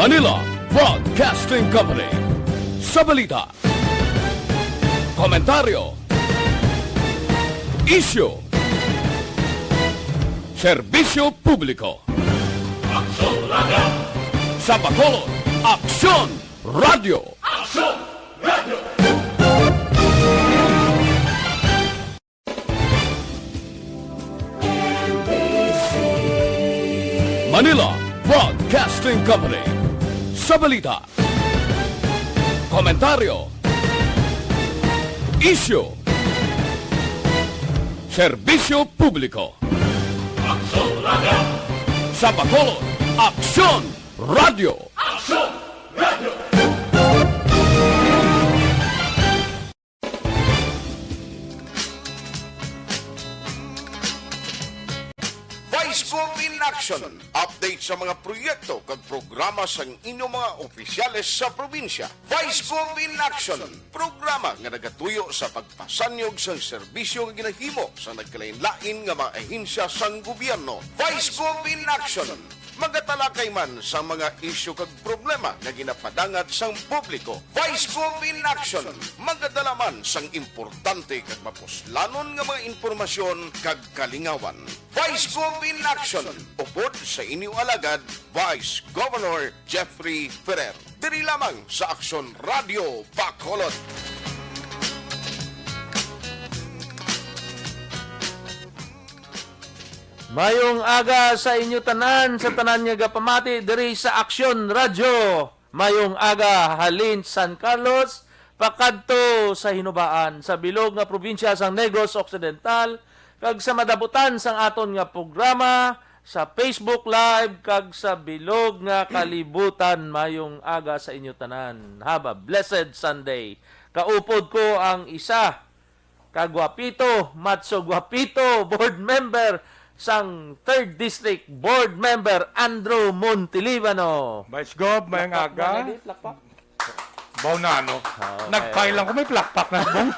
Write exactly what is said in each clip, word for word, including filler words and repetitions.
Manila Broadcasting Company. Sa balita, komentaryo, isyu, serbisyo publiko. Aksyon Radio. Sa Bacolod, Aksyon Radio. Aksyon Radio. Manila Broadcasting Company. Sa balita, komentaryo, isyu, serbisyo publiko. Aksyon Radio. Sa Bacolod, Aksyon Radio. Aksyon Radio. Vice Gov in Action. Update sa mga proyekto kag programa sang inyong mga opisyales sa probinsya. Vice Gov in Action, programa nga nagatuyo sa pagpasanyog sang serbisyo nga ginahimo sa nagkalain-lain nga mga ahensya sang gobyerno. Vice Gov in Action, magatalakay man sa mga isyu kag problema nga ginapadangat sang publiko. Vice Gov in Action, magadala man sang importante kag mapuslanon nga mga impormasyon kag kalingawan. Vice Gov in Action, upod sa inyo alagad, Vice Governor Jeffrey Ferrer. Diri lamang sa Aksyon Radio Bacolod. Mayong aga sa inyo tanan, sa tanan nga gapamati diri sa Aksyon Radio. Mayong aga halin San Carlos pakadto sa Hinubaan, sa bilog nga probinsya sang Negros Occidental, kag sa madabutan sang aton nga programa sa Facebook Live kag sa bilog nga kalibutan. Mayong aga sa inyo tanan. Have a blessed Sunday. Kaupod ko ang isa ka gwapito, matso gwapito, board member sang Third District, Board Member Andrew Montelibano. Vice Gov, mayong aga. Plakpak mo na, di? Plakpak? Baw na, ano? Ah, okay. Nag-file lang ko, may plakpak na, Bong.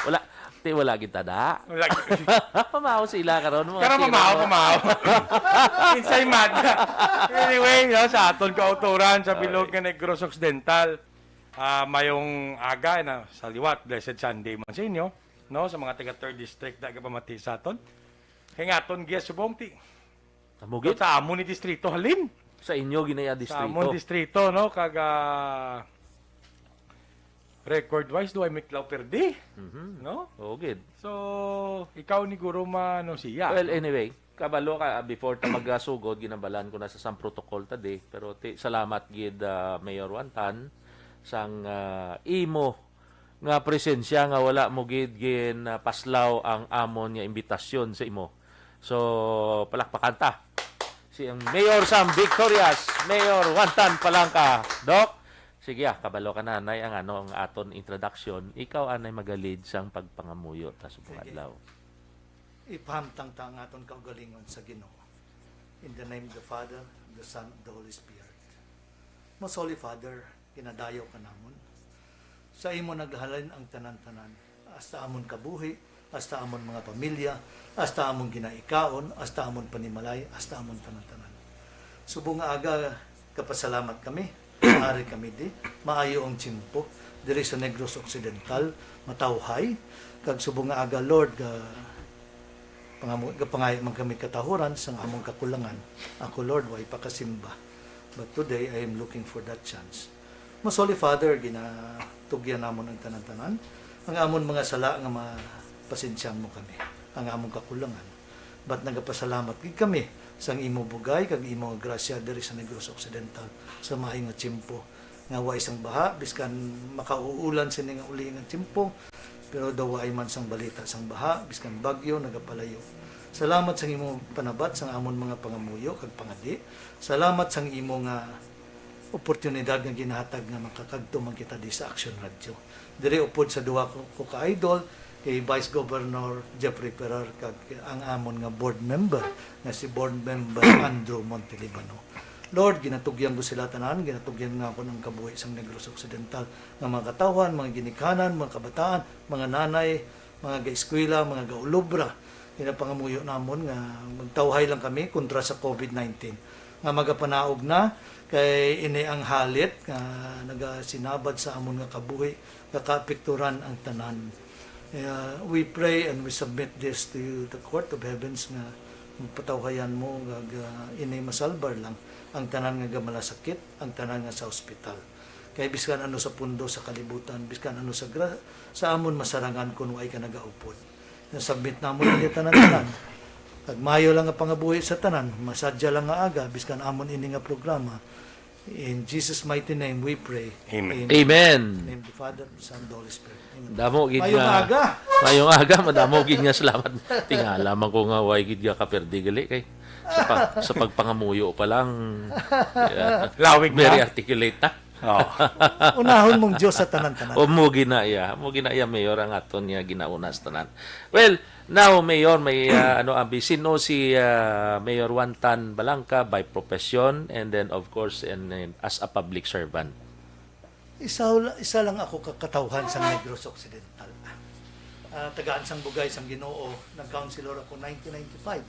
Wala. Ti, wala kita da. Wala. Pamahaw sila karon, mga Pero tira pamahaw, mo. Pamahaw. Insay mad. Anyway, no, sa aton kautoran, sa bilog Okay. nga Negros Occidental, ah, mayong aga na sa liwat, blessed Sunday man sa inyo, no, sa mga taga Third District na gapamati sa aton. Kay nga aton guest subong ti Amo gid? Sa amo ni distrito, halin. Sa inyo ginaya Sa distrito. Amon distrito, no? Kag, ah, record-wise, duway miklaw perdi, Mhm. no? Oo gid. So, ikaw ni guro man, no, siya, Well, no? Anyway, kabalo ka, ah, before ta magasugod, ginabalan ko na sa sang protocol ta di, pero ti, salamat gid, ah, Mayor Wantan, sang, ah, imo nga presensya nga wala mo gid gin, ah, paslaw ang amon nga imbitasyon sa imo. So, palakpakan ta si ang Mayor sang Victorias, Mayor Wantan Palangka. Doc, sige, ah, kabalo ka na, nay, ang ano, ang aton introduction. Ikaw anay magalid sang pagpangamuyo ta subong Sige. adlaw. Ipahamtang ta ang aton kaugalingon sa Ginoo. In the name of the Father, the Son, and the Holy Spirit. Most Holy Father, ginadayaw ka namon. Sa imo naghalin ang tanan-tanan, hasta amon kabuhi, hasta amon mga pamilya, hasta amon ginaikaon, hasta amon panimalay, hasta amon tanan-tanan. Subong nga aga, kapasalamat kami, ari kami di, maayo ang tiyempo, diri sa Negros Occidental, matawhay, kag subong nga aga, Lord, ga, pangamu-, gapangayo man kami katahuran sang among kakulangan. Ako, Lord, way pa kasimba, but today I am looking for that chance. Most Holy Father, ginatugyan namon ang tanan-tanan, ang amon mga sala nga mapasensyahan mo kami, ang among kakulangan. But nagapasalamat gid kami sang imo bugay kag imo nga grasya diri sa Negros Occidental sa maayo nga tiyempo, nga way sang baha, biskan makauulan sini nga uli nga tiyempo, pero daw way man sang balita sang baha, biskan bagyo nagapalayo. Salamat sang imo panabat sang amon mga pangamuyo kag pangadi. Salamat sang imo nga oportunidad nga ginahatag nga makakagto man kita di sa Action Radio. Diri upod sa duha ko, ko ka idol, kay Vice Governor Jeffrey Ferrer kag ang amon nga board member nga si Board Member Andrew Montelibano. Lord, ginatugyan ko sila tanan, ginatugyan nga ako ng kabuhi sang Negros Occidental nga mga katawhan, mga ginikanan, mga kabataan, mga nanay, mga gaeskwela, mga gaulobra. Ginapangamuyo namon nga magtawhay lang kami kontra sa covid nineteen. nga magapanaog na, kay ini ang halit nga nagasinabad sa amon nga kabuhi, nga kaapekturan ang tanan. Uh, we pray and we submit this to you, the Court of Heavens, nga magpatawhayan mo, nga, nga ini masalbar lang ang tanan nga gamalasakit, ang tanan nga sa ospital. Kay biskan ano sa pundo sa kalibutan, biskan ano sa gra-, sa amon masarangan kun way ka nagaupod. Nasabit namon ang tanan-tanan. Kag maayo lang nga pangabuhi sa tanan, masadya lang nga aga, biskan amon ini nga programa. In Jesus' mighty name we pray. Amen. Amen. Amen. In the name of the Father, the Son, and the Holy Spirit. Amen. Damo gid Mayong nga aga. Mayong aga, madamo gid nga salamat. Tingala man ko nga way gid nga kaperde gali kay sa pa, sa pagpangamuyo pa lang. Yeah. Lawig na. Very articulate na. Oh. Unahon mong Diyos sa tanan-tanan. O mo ginaya, mo ginaya, Mayor, ang aton nga ginauna sa tanan. Well, now, Mayor, may, ah, ano, ang bisin, no, si, ah, Mayor Juan Tan Balangka by profession and then, of course, and, and as a public servant. Isa, isa lang ako kakatawhan sa Negros Occidental. Ah, tagaan sang bugay sang Ginoo, nag-counselor ako nineteen ninety-five.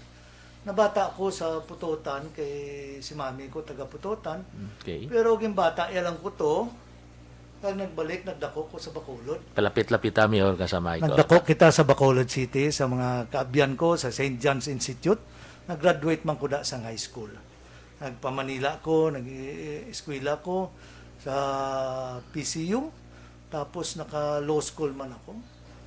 Nabata ako sa Putotan kay si mami ko taga Putotan. Okay. Pero ginbata iya lang ko to, kag nagbalik, nagdako ko sa Bacolod. Palapit-lapit, ah, Mayor, ka sa mic. Nagdako kita sa Bacolod City, sa mga kaabyan ko sa Saint John's Institute. Nag-graduate man ko da sa high school. Nagpamanila ko, nag-eskwela ko sa P C U. Tapos naka-law school man ako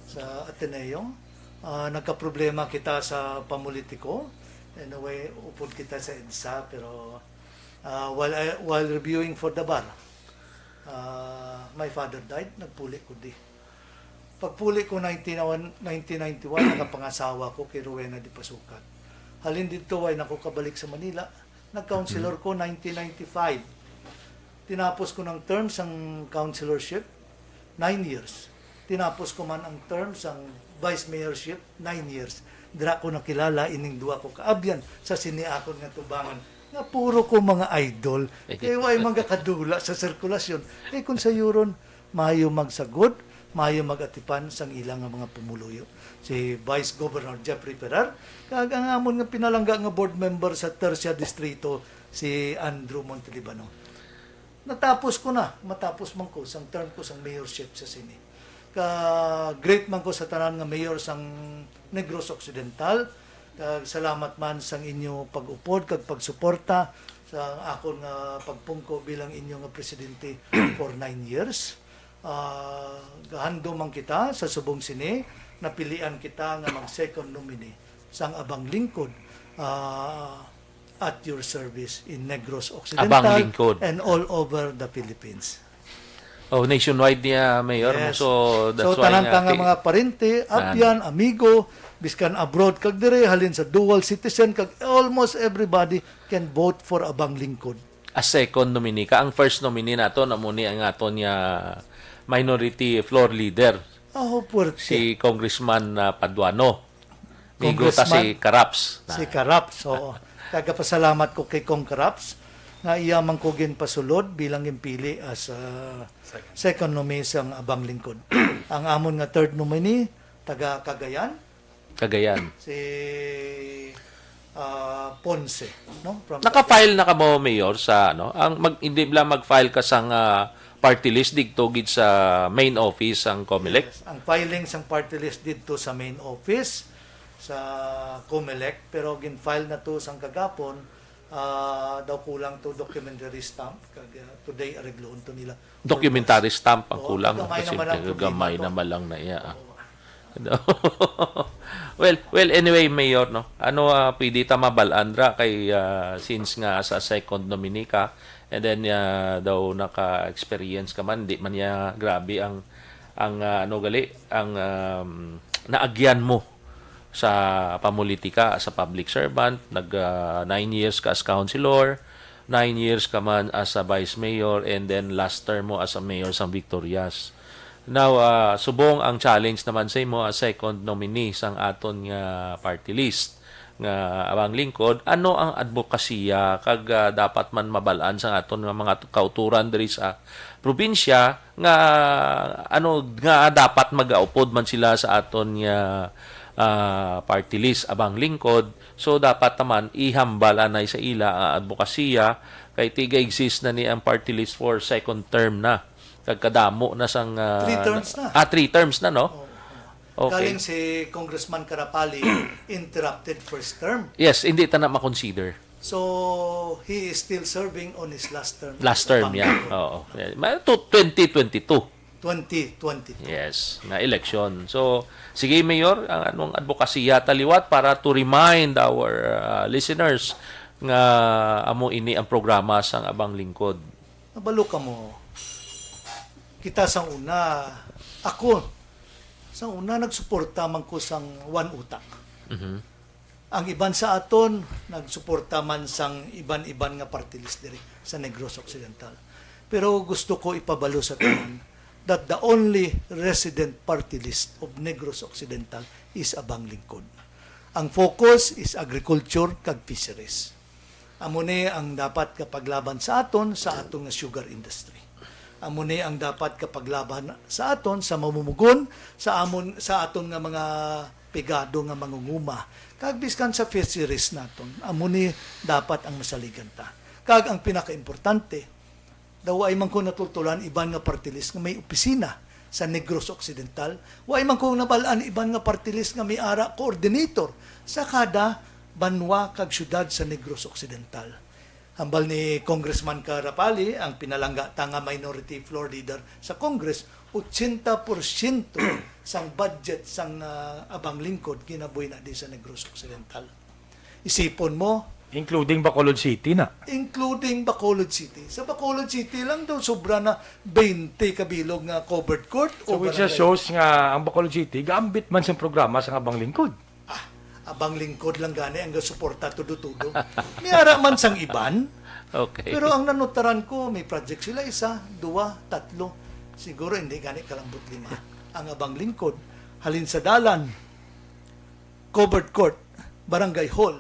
sa Ateneo. Ah, nagkaproblema kita sa pamulitiko. Anyway, upod kita sa EDSA, pero, ah, while I, while reviewing for the bar, ah, my father died, nagpuli ko di. Pagpuli ko nineteen, nineteen ninety-one, nakapangasawa ko kay Rowena de Pasukat. Halin didto, way na ko kabalik sa Manila. Nag-counselor ko nineteen ninety-five. Tinapos ko ng term sang counselorship, nine years. Tinapos ko man ang term sang vice mayorship, nine years. Dira ko nakilala ining duha ko kaabyan sa sini akon nga tubangan, nga puro ko mga idol. Kay way magakadula sa sirkulasyon. Kay kung sayuron, maayo magsagod, maayo mag-atipan sang ila nga mga pumuluyo. Si Vice Governor Jeffrey Ferrer, kag ang amon nga pinalangga nga board member sa Tercia Distrito, si Andrew Montelibano. Natapos ko na, matapos man ko sang term ko sang mayorship sa sini. Ka-greet man ko sa tanan nga mayor sang Negros Occidental. Kag salamat man sang inyo pag-upod kag pagsuporta sa akon nga pagpungko bilang inyo nga presidente for nine years. Ah, gahandom man kita sa subong sini, napilian kita nga mag-second nominee sang Abang Lingkod, ah, at your service in Negros Occidental Abang Lingkod. And all over the Philippines. Oh, nationwide niya, Mayor. Yes. So, that's So, why tanan nga ta nga ti- mga parente, Tanan. abyan, amigo, biskan abroad kag dire, halin sa dual citizen, kag almost everybody can vote for Abang Lingkod. A second nominee ka. Ang first nominee nato, amo ni ang aton nga minority floor leader, Oh, puwerte. si Congressman, ah, Paduano. Migo ta Congressman, si Karaps. Si Karaps, oo. Kagapasalamat ko kay Cong Karaps nga iya man ko ginpasulod bilang ginpili as, ah, Second. second nominee sang Abang Lingkod. Ang amon nga third nominee, taga Cagayan, Cagayan. si, ah, Ponce, no? From Naka-file na kamo, Mayor, sa, ano, ang mag-, hindi lang mag-file ka sang, ah, party list didto gid sa main office ang Comelec? Yes, ang filing sang party list didto sa main office sa Comelec, pero gin-file na to sang kagapon, ah, daw kulang to documentary stamp, kag, ah, today areglohon to nila. Documentary stamp ang Oo, kulang. Gamay Kasi naman lang gamay problema to. naman lang na iya, ah. Oo. Well, well, anyway, Mayor, no? Ano, ah, pwede ta mabal-an ra kay, ah, since nga sa second nominee ka, and then, ah, daw naka-experience ka man, di man niya grabe ang, ang, ah, ano gali, ang, um, naagyan mo sa pamulitika as a public servant, nag, ah, nine years ka as councilor, nine years ka man as a vice mayor, and then last term mo as a mayor sang Victorias. Now, ah, subong ang challenge naman sa imo as second nominee sang aton nga party list nga Abang Lingkod, ano ang adbokasiya kag, ah, dapat man mabal-an sang aton nga mga kauturan diri sa probinsya nga ano nga dapat magaupod man sila sa aton nga ah, party list, Abang Lingkod. So, dapat naman ihambal anay sa ila ang adbokasiya kay tiga-exist na ni ang party list for second term na. Kagkadamo na sang, ah, Three terms na. Ah, three terms na, no? Oo. Okay. Galing si Congressman Carapali, interrupted first term. Yes, hindi ta na ma-consider. So, he is still serving on his last term. Last term, yeah. Oo. Yeah. Ma-, to twenty twenty-two. Twenty twenty-two. Yes, nga eleksyon. So, sige, Mayor, ang anong adbokasiya ta liwat para to remind our, uh, listeners nga amo ini ang programa sang Abang Lingkod. Nabalo ka mo, kita sang una, ako, sang una nagsuporta man ko sang One Utak. Mhm. Ang iban sa aton nagsuporta man sang iban-iban nga party list diri sa Negros Occidental. Pero gusto ko ipabalo sa tanan that the only resident party list of Negros Occidental is Abang Lingkod. Ang focus is agriculture kag fisheries. Amo ni ang dapat nga paglaban sa aton, sa aton nga sugar industry. Amo ni ang dapat nga paglaban sa aton, sa mamumugon, sa amon, sa aton nga mga pigado nga mangunguma. Kag biskan sa fisheries naton, amo ni dapat ang masaligan ta. Kag ang pinakaimportante, daw ay man ko natultulan iban nga party list nga may opisina sa Negros Occidental. Wa man ko nabal-an iban nga party list nga may ara coordinator sa kada banwa kag syudad sa Negros Occidental. Hambal ni Congressman Carapali, ang pinalangga ta nga minority floor leader sa Congress, ochenta porsyento sang budget sang, ah, Abang Lingkod ginabuy na di sa Negros Occidental. Isipon mo, including Bacolod City na. Including Bacolod City. Sa Bacolod City lang daw sobra na twenty ka bilog nga covered court. So, which shows nga ang Bacolod City gaambit man sang programa sang Abang Lingkod. Ah, Abang Lingkod lang gani ang gasuporta tudo-tudo. May ara man sang iban. Okay. Pero ang nanutaran ko, may project sila isa, dua, tatlo. Siguro hindi gani kalambot lima. Ang Abang Lingkod, halin sa dalan, covered court, barangay hall,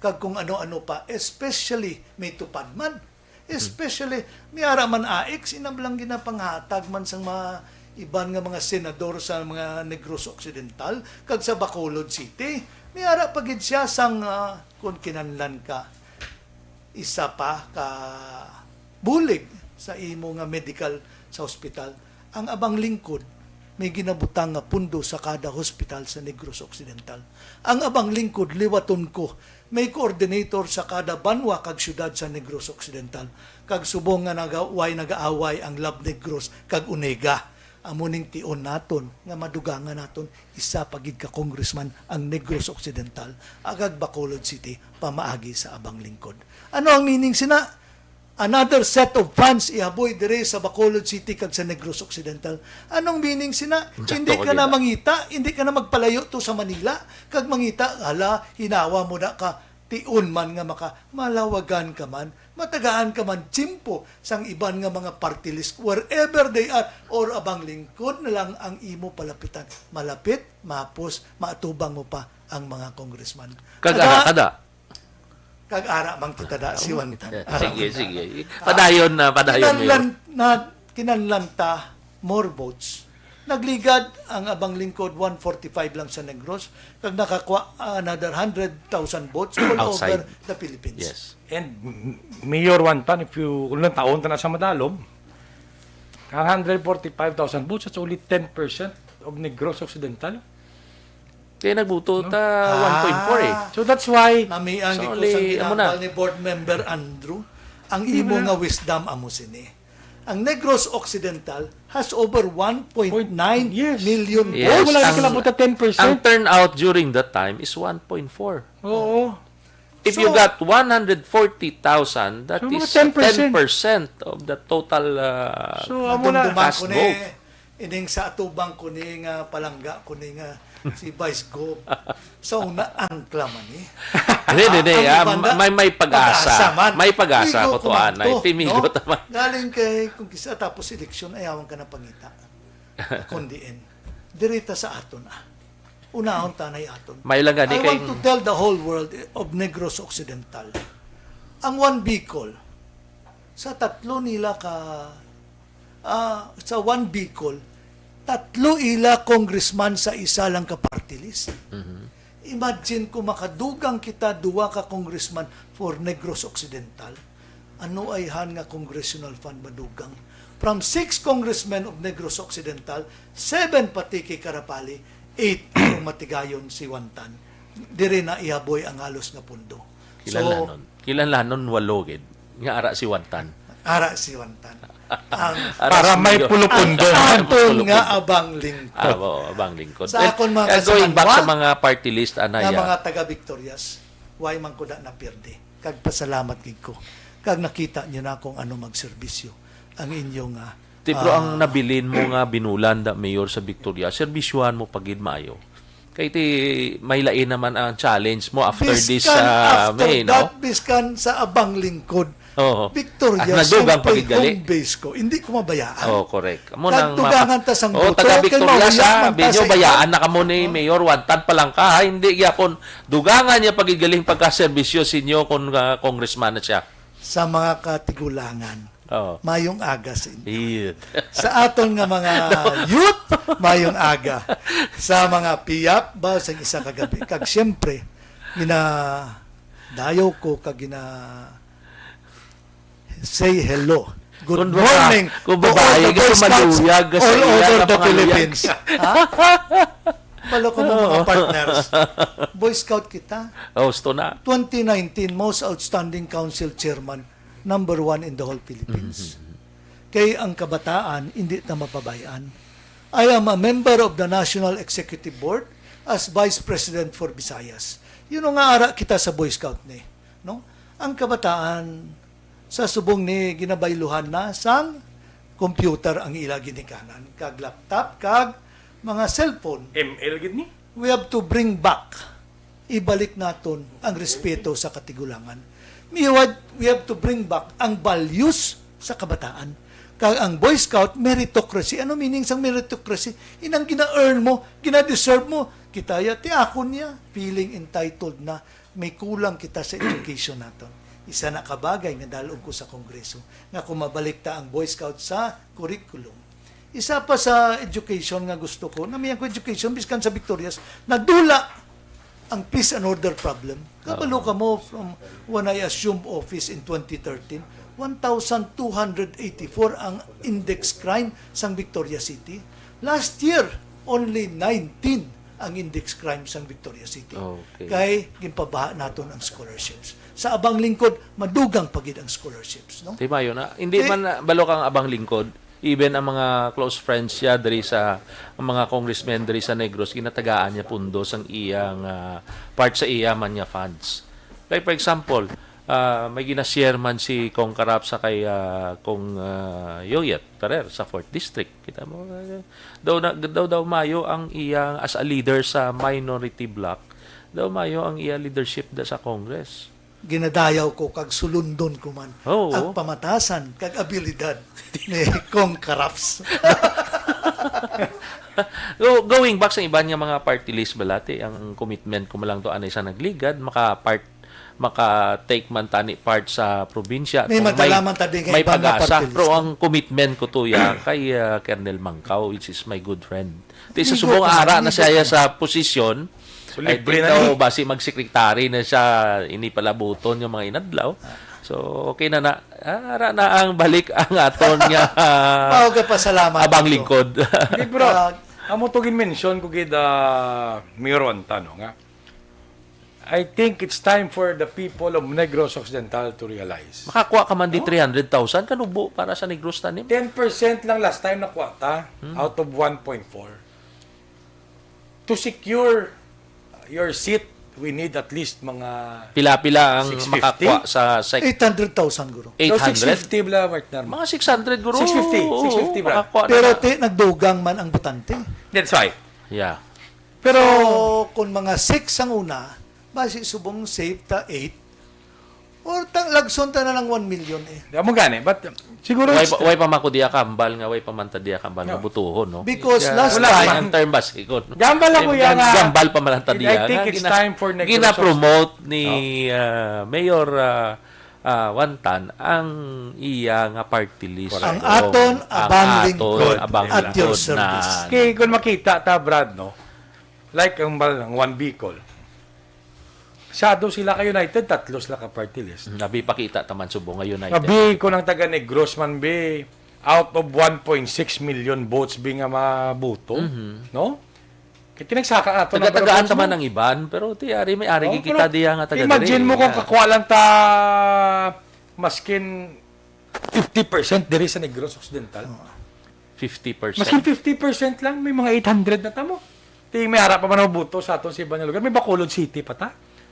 kag kung ano-ano pa, especially may tupad man. Especially, may ara man AICS, inablang ginapanghatag man sang mga iban nga mga senador sa mga Negros Occidental, kag sa Bacolod City. May ara pa gid siya sang, ah, kung kinahanglan ka, isa pa ka bulig sa imo nga medical sa hospital. Ang Abang Lingkod, may ginabutang nga pundo sa kada hospital sa Negros Occidental. Ang Abang Lingkod, liwaton ko, may coordinator sa kada banwa kag syudad sa Negros Occidental. Kag subong nga naga-, way nagaaway ang Love Negros kag Onega, amo ning tion naton nga madugangan naton isa pa gid ka congressman ang Negros Occidental, agag Bacolod City, pamaagi sa Abang Lingkod. Ano ang meaning sina? Another set of funds ihaboy diri sa Bacolod City kag sa Negros Occidental. Anong meaning sina? Hindi ka na mangita, hindi ka na magpalayo to sa Manila, kag mangita, hala, hinawa mo na ka, tion man nga maka, malawagan ka man, matagaan ka man tiyempo sang iban nga mga party list, wherever they are, or Abang Lingkod na lang ang imo palapitan. Malapit, mahapos, maatubang mo pa ang mga congressman. Kag ara ka da. Kag ara man kita da, si Juan. Sige, sige. Padayon na, padayon, Mayor. Kinahanglan na, kinahanglan ta more votes. Nagligad ang Abang Lingkod, one forty-five lang sa Negros, kag nakakuha another hundred thousand votes all over the Philippines. Yes. And, m-, Mayor Juan Tan, if you, kung ilang taon ta na sa madalom, ang hundred forty-five thousand votes, that's only ten percent of Negros Occidental. Kaya nagbuto ta one point four eh. Ah. So that's why, namian gid ko sa ginambal ni Board Member Andrew, ang imo nga wisdom amo sini. Ang Negros Occidental has over one point nine million votes. Yes. Wala na kilabot na ten percent. Ang turnout during that time is one point four. Oo. If you got one hundred forty thousand, that is ten percent of the total, uh, cast vote. So, mga ten percent. Ining sa atubang ko ni nga palangga ko ni nga si Vice Gov. Sa una, angkla man eh. Hindi, hindi, hindi. Ang iba na, may, may pag-asa. Pag-asa man. May pag-asa ko to, anay. Timigo ta man. Galing kay, kung kisa tapos eleksyon, ayawan ka na pangita. Kundi in, dirita sa aton ah. Unahon tanay aton. May lang gani. I want to tell the whole world of Negros Occidental. Ang One Bicol, sa tatlo nila ka, ah, sa One Bicol, Tatlo ila congressman sa isa lang ka party list. Mhm. Imagine kung makadugang kita duwa ka congressman for Negros Occidental. Ano ay han nga congressional fund madugang? From six congressmen of Negros Occidental, seven pati kay Carapali, eight kung matigayon si Juan Tan. Diri na ihaboy ang halos nga pondo. So, Kinahanglanon. Kinahanglanon walo gid nga ara si Juan Tan. Ara si Juan Tan. Ang Ara Para si may Mayor. Pulupundo. Ang aton Pulupundo. Nga abang lingkod. Ah, oo, abang lingkod. Sa And, akon mga uh, going back kasanganwa, sa mga party list, ana, nga ya. Mga taga Victorias, way man ko na napirdi. Kag pasalamat gid ko. Kag nakita niyo na kung ano magserbisyo ang inyo nga, Ti, bro, ang ah, nabilin mo nga binulan da mayor sa Victoria, serbisyohan mo pa gid maayo. Kay ti, may lain naman ang challenge mo after this, Biskan ah, after May, no? That, biskan sa abang lingkod. Oo. Victoria, Ah, nadugang siyempre, pagid gali. Home base ko. Hindi ko mabayaan. Oh, correct. Amo nang Nagdugangan mapa-, ta sang oh, boto, taga kay Victoria, mahuya man sabi ta niyo, sa bayaan iban. Na kamo ni Oh. Mayor Juan Tan Palangka, ha? Hindi gyapon. Dugangan niya pagid galing pagkaserbisyo sa inyo kung, ah, congressman na siya. Sa mga katigulangan, Oo. Mayong aga sa inyo. Iya. Sa aton nga mga youth, mayong aga. Sa mga piyap, ba, sa isa ka gabi. Kag siyempre, gina-, dayaw ko, kag gina-, say hello. Good Kung baba-, morning kung to all babae, the gusto Boy Scouts maduyag, kasi all iya over na the pangaluyag. Philippines. Ha? Palo ko mo, mga Oo. Partners. Boy Scout kita. Oh, gusto na. Twenty nineteen, most outstanding council chairman, number one in the whole Philippines. Mhm. Kay ang kabataan, hindi ta mapabayaan. I am a member of the National Executive Board as Vice President for Visayas. Yun nga ara kita sa Boy Scout ni, no? Ang kabataan, sa subong ni ginabayluhan na sang computer ang ila ginikanan, kag laptop, kag mga cellphone. M L gid ni? We have to bring back, ibalik naton ang respeto sa katigulangan. We have, we have to bring back ang values sa kabataan. Kag ang Boy Scout, meritocracy. Ano meaning sang meritocracy? Inang gina-earn mo, gina-deserve mo. Kita ya, ti akon niya. Feeling entitled na may kulang kita sa education naton. Isa na ka bagay nga dalon ko sa Kongreso, nga kung mabalik ta ang Boy Scout sa curriculum. Isa pa sa education nga gusto ko, namiyan ko education, biskan sa Victorias, nadula ang peace and order problem. Kabalo Oo. Ka mo, from when I assumed office in twenty thirteen, one thousand two hundred eighty-four ang index crime sang Victoria City. Last year, only nineteen ang index crime sang Victoria City. Okay. Kay ginpabaha naton ang scholarships. Sa abang lingkod, madugang pa gid ang scholarships, no? Ti maayo na. Hindi Eh, man, ah, balo kang abang lingkod. Even ang mga close friends siya diri sa, ang mga congressmen diri sa Negros, ginatagaan niya pundo sang iyang, ah, part sa iya man nga funds. Like, for example, ah, may gina-share man si Cong Karap sa kay, ah, Cong, ah, Yoyet Ferrer sa fourth District. Kita mo, ah, daw na, daw, daw mayo ang iyang, as a leader sa minority bloc, daw mayo ang iya leadership da sa Congress. Ginadayaw ko kag sulundon ko man Oo. Ang pamatasan kag abilidad ni Cong Karaps. Go-, going back sa iban nga mga party list, balati, ang commitment ko man lang to anay sa nagligad, maka-part, maka-take man tani part sa probinsya. May Kung madala man ta di nga may iban nga pag-asa, party list. Pero ang commitment ko to ya kay, ah, Colonel Mangkaw, which is my good friend. Ti sa Igo subong ka man, ara na igo siya ka man. Sa posisyon, So, I libre think na daw ni. Basi mag-secretary na siya, ini palabuton yung mga inadlaw. So, okay na na. Ah, ara na ang balik ang aton nga, ah, Mao ka pasalamat abang ko. Lingkod. Di, bro, Ah, amo to gin-mention ko gid, ah, Mayor Juan Tan, no, nga I think it's time for the people of Negros Occidental to realize. Makakuha ka man di Oh. Three hundred thousand, kanubo para sa Negros tanim. Ten percent lang last time nakuha ta Hmm. out of one point four. To secure your seat, we need at least mga Pila-pila ang six fifty? Makakuha sa sec-, Eight hundred thousand, guro. Eight hundred? So, six fifty bala, partner. Mga six hundred, guro. Six fifty, Oo, six fifty, bala. Makakuha na Pero na. Ti, nagdugang man ang botante. That's why. Yeah. Pero So, kung mga six ang una, basi subong safe ta eight, or ta-, lagson ta na lang one million eh. Di, amo gani, but, um, siguro Way it's pa, way pa man ko diya kambal nga, way pa man ta diya kambal nga No. Butuhon, no? Because Yeah. last Wala time, pa. Ang term ba, siguro? Gambal ako Gam-, yan nga. Gambal pa man ta I diya think nga it's gina-, time for Negros gina-promote ni, No. ah, Mayor, ah, ah, Wantan ang iya nga party list. Correct. Ang Dong. aton Ang abang aton lingkod abang at your lingkod service. na. Kay kung makita ta, Brad, no? Like ang mal ng One Bicol. Sado sila ka-united, tatlo sila ka-party list. Nabi pakita taman subong nga united. Abi ko ng taga Negros man, be, out of one point six million votes, be, nga mabuto, Mhm. no? Kaya tinagsaka ato Taga-tagaan votes taman mo. Ang iban, pero ti ari may ari Oh, kita pero diya nga taga imagine diri, mo kung nga. Kakuha lang ta maskin fifty percent diri sa Negros Occidental. fifty percent. Maskin fifty percent lang, may mga eight hundred na tamo. Ti may ara pa man ang buto sa aton sa iban nga lugar. May Bacolod City pa ta.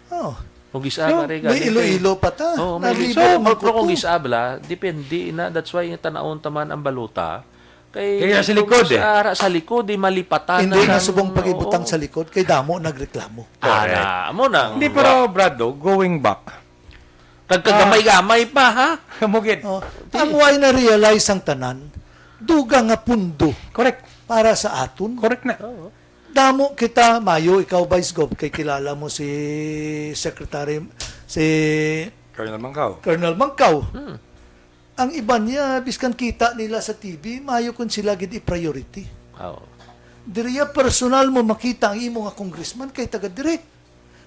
Oh. Kung gisa So, ka rin, May galing kay- Iloilo pa ta. Oo, may Nalibot so, man pero kung ko. gisa bala, depende na. That's why yung tanawon taman ang balota. Kay, Kaya sa likod, eh. Ara sa likod, di malipatan Hindi na na siyang- subong pag-ibutang oo. Sa likod kay damo nagreklamo. Ana, amo na. Hindi, pero Brad, do, going back, Kagkamay-gamay pa, ha? Mugid. Oh, ang why na-realize ang tanan, dugang nga pundo Correct. Para sa aton. Correct na. Damo kita, mayo ikaw, Vice Gov, kay kilala mo si Secretary, si Colonel Mangkaw. Colonel Mangkaw. Hmm. Ang iban niya, biskan kita nila sa T V, mayo kung sila gid i-priority. Oo. Diriya personal mo makita ang imo nga congressman kay taga dire.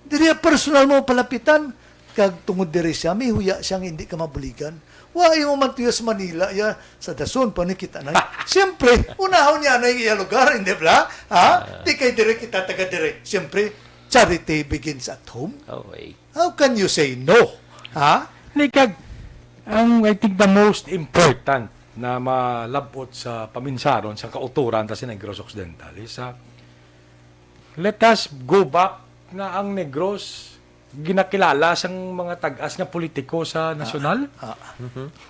Diriya personal mo palapitan kag tungod dire siya, may huya siya nga hindi ka mabuligan. Wa imo man tuyo sa Manila, ya, sa Dason pa ni kita na. Siyempre, unahon niya na yung iya lugar, hindi ba? Ha? Di kay dire kita taga dire. Siyempre, charity begins at home. Okay. How can you say no? Ha? Hindi, kag, ang, I think, the most important na malabot sa paminsaron sa kauturan ta sa Negros Occidental is, ah, let us go back na ang Negros ginakilala sang mga tag-as nga politiko sa nasyonal. Ah,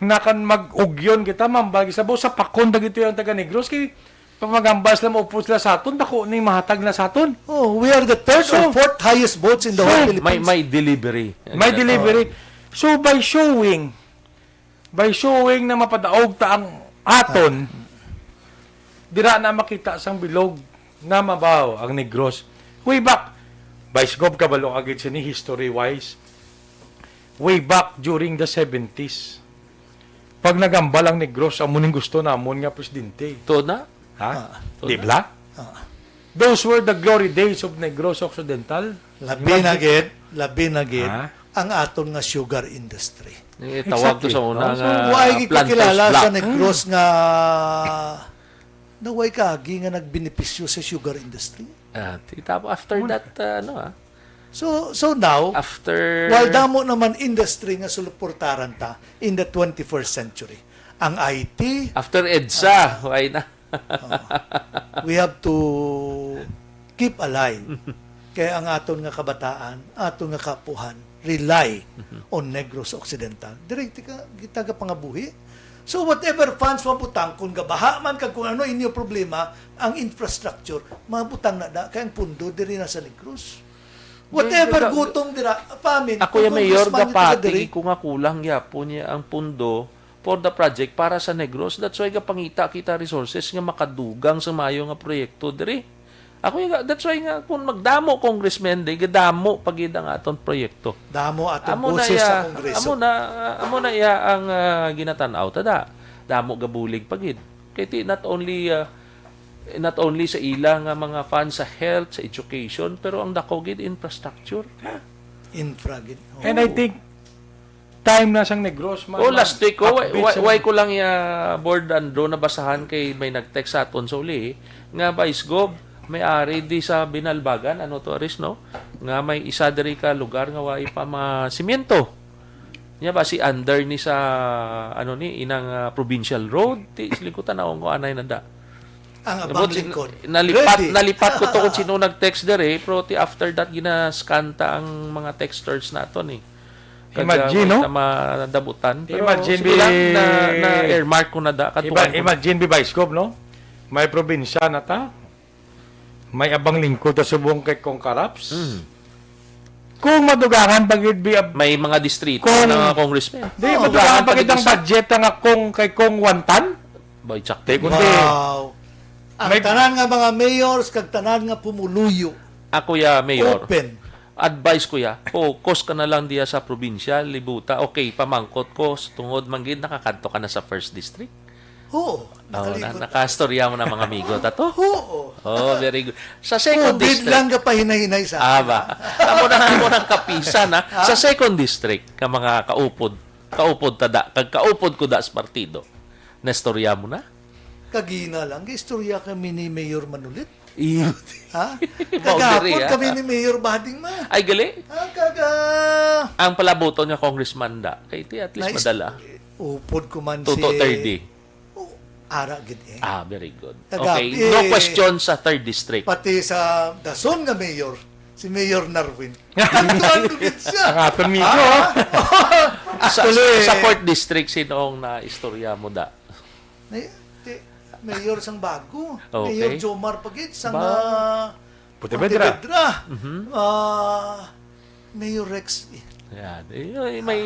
Nakan mag-ugyon kita, mambal sa bo, sa pakon dagito yung taga Negros kay pamagambas lang, maupos sila sa aton, dako ning mahatag na sa aton. Oh, we are the third So, or fourth highest votes in the so, whole May Philippines. may delivery. May delivery. So by showing, by showing na mapadaog ta ang aton, dira na makita sang bilog na mabaw ang Negros. Way back, Vice Gov, kabalo ka gid sini history-wise. Way back during the seventies, pag nagambal ang Negros, amo ning gusto namon nga presidente. To na? Ha? Ah. Di ba? Ah. Those were the glory days of Negros Occidental. Labi na Imagine- gid, labi na gid Ha? Ang aton nga sugar industry. Yung itawag to Exactly. Sa una No? So, nga Wa ay planters kakilala block. Sa Negros nga naway kaagi nga nagbenepisyo sa sugar industry. Ah, tapos after that, uh, ano ah, So so now, after while damo naman industry nga suluportaran ta in the twenty-first century, ang I T, after EDSA, why na? We have to keep alive. Kay ang aton nga kabataan, aton nga kapuhan, rely on Negros Occidental. Direct ka, kita ka pangabuhi. So whatever funds mabutang, kung gabaha man kag kung ano inyo problema, ang infrastructure, mabutang na da, kay ang pundo diri na sa Negros. Whatever Hindi, gutom dira, famine, Ako yung mayor, congressman yung taga diri. gapati ko nga kulang yapon niya ang pundo for the project para sa Negros. That's why gapangita kita resources nga makadugang sa mayo nga proyekto diri. Ako yung, that's why nga kung magdamo congressman di, gadamo pa gid ang aton proyekto. Damo atong Amo na boses iya, sa Kongreso. amo na, amo na iya ang ah, ginatanaw tada. Damo gabulig pa gid. Kay ti not only ah, not only sa ila nga mga funds sa health, sa education, pero ang dako gid infrastructure. Infra gid. And I Oo. think time na sang Negros man. Oh, last week, oh, why, upbeat why, sa why ko lang ya board and do nabasahan kay may nag-text sa aton sa uli nga Vice Gov may ari di sa Binalbagan, ano to, Aris, no? Nga may isa diri ka lugar nga way pa masimento. Nya ba si under ni sa ano ni inang ah, provincial road ti silikutan ako ko anay na da. Ang Abot, abang lingkod. Nalipat, Ready. Nalipat ko to kung sino nag-text diri, pero ti after that gina-scan ta ang mga texters nato ni. Kag, Imagine, ah, no? May tama dabutan. Pero Imagine sige lang, bi- na, na earmark ko na da. Iba, Katuan ko. Imagine bi Vice Gov, no? May probinsya na ta. May abang lingkod ta subong kay Kong Karaps. Mm. Kung madugangan pa gid bi ab- May mga distrito Kung- na congressman. Di, Oh, madugangan pa gid ang isa. Budget nga kung kay Kong Wantan. Boy, tsakto. Di, kundi Wow. Ang May- tanan nga mga mayors kag tanan nga pumuluyo Ako ya, Mayor. open. Advice, kuya, focus ka na lang diya sa probinsya, libuta. Okay, pamangkot ko, tungod man gid nakakadto ka na sa first district. Oo, Oh, na, nakastorya mo na mga amigo ta to. Oo. Oh, very good. Sa second district. Lang ka pahinahinay sa. Ah, ba? Amo na mo nang kapisan, ha? Sa second district, ka mga kaupod, kaupod tada, kag kaupod ko da sa partido. Nastorya mo na? Kagina lang, istorya kami ni Mayor Manulit. Iyo. Ha? Kagapon ah. Kami ni Mayor Bading ma. Ay, gali? Ah, kaga... Ang palabuton nga congressman da. Kay ti at least Nais, madala. Upod ko man Tuto si... thirty. Oh, ara gid eh. Ah, very good. Kagap, okay, eh, no question sa third district. Pati sa dason nga mayor, si Mayor Narwin. Kantuan ko gid siya. Ang aton migo. Ah? Sa, Actually, sa fourth district, sino ang naistorya mo da? Mayor sang bago. Okay. Mayor Jomar Pagid sang uh, Pontevedra. Pontevedra. Mm-hmm. Uh, Mayor Rex. Yan. Eh, may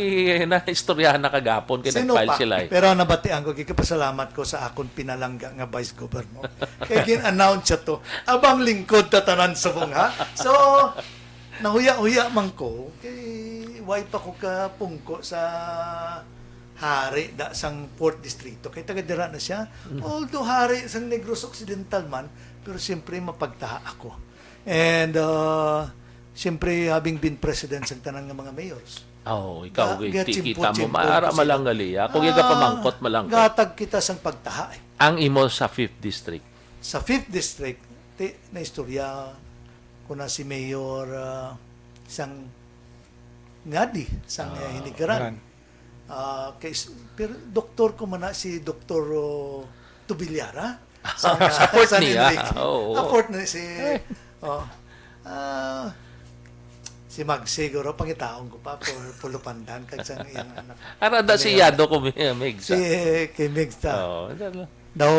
naistoryahan na kagapon kay nag-file sila eh. Pero nabatian ko, kikipasalamat ko sa akon pinalangga nga Vice Governor. Kay gin-announce siya to. Abang lingkod ta tanan subong, ha? So, nahuya-huya man ko, kay why pa ko kapungko sa hari da sang fourth distrito. Kay taga dira na siya. Mm. Although hari sang Negros Occidental man, pero siyempre mapagtaha ako. And uh, siyempre having been president sang tanan nga mga mayors. Oh, ikaw Ga- gay tikita mo maara malanggali. Ako gay gapamangkot malangkot. Gatag kita sang pagtaha eh. Ang imo sa fifth district. Sa fifth district, ti na istorya ko na si Mayor uh, sang Ngadi, sang uh, Hinigaran. Ah, kay s- pero doktor ko man na si Doktor oh, Tubilyara. Sa, Sa Fort sa niya. Ninlig. Oo. Ah, Fort ni si oh. Ah, si Mag siguro pangitaon ko pa for pulupandan kag sa iyang anak. Ara da si Yado ko mi- Migs. Si kay Migs ta. Oo. Ano? Daw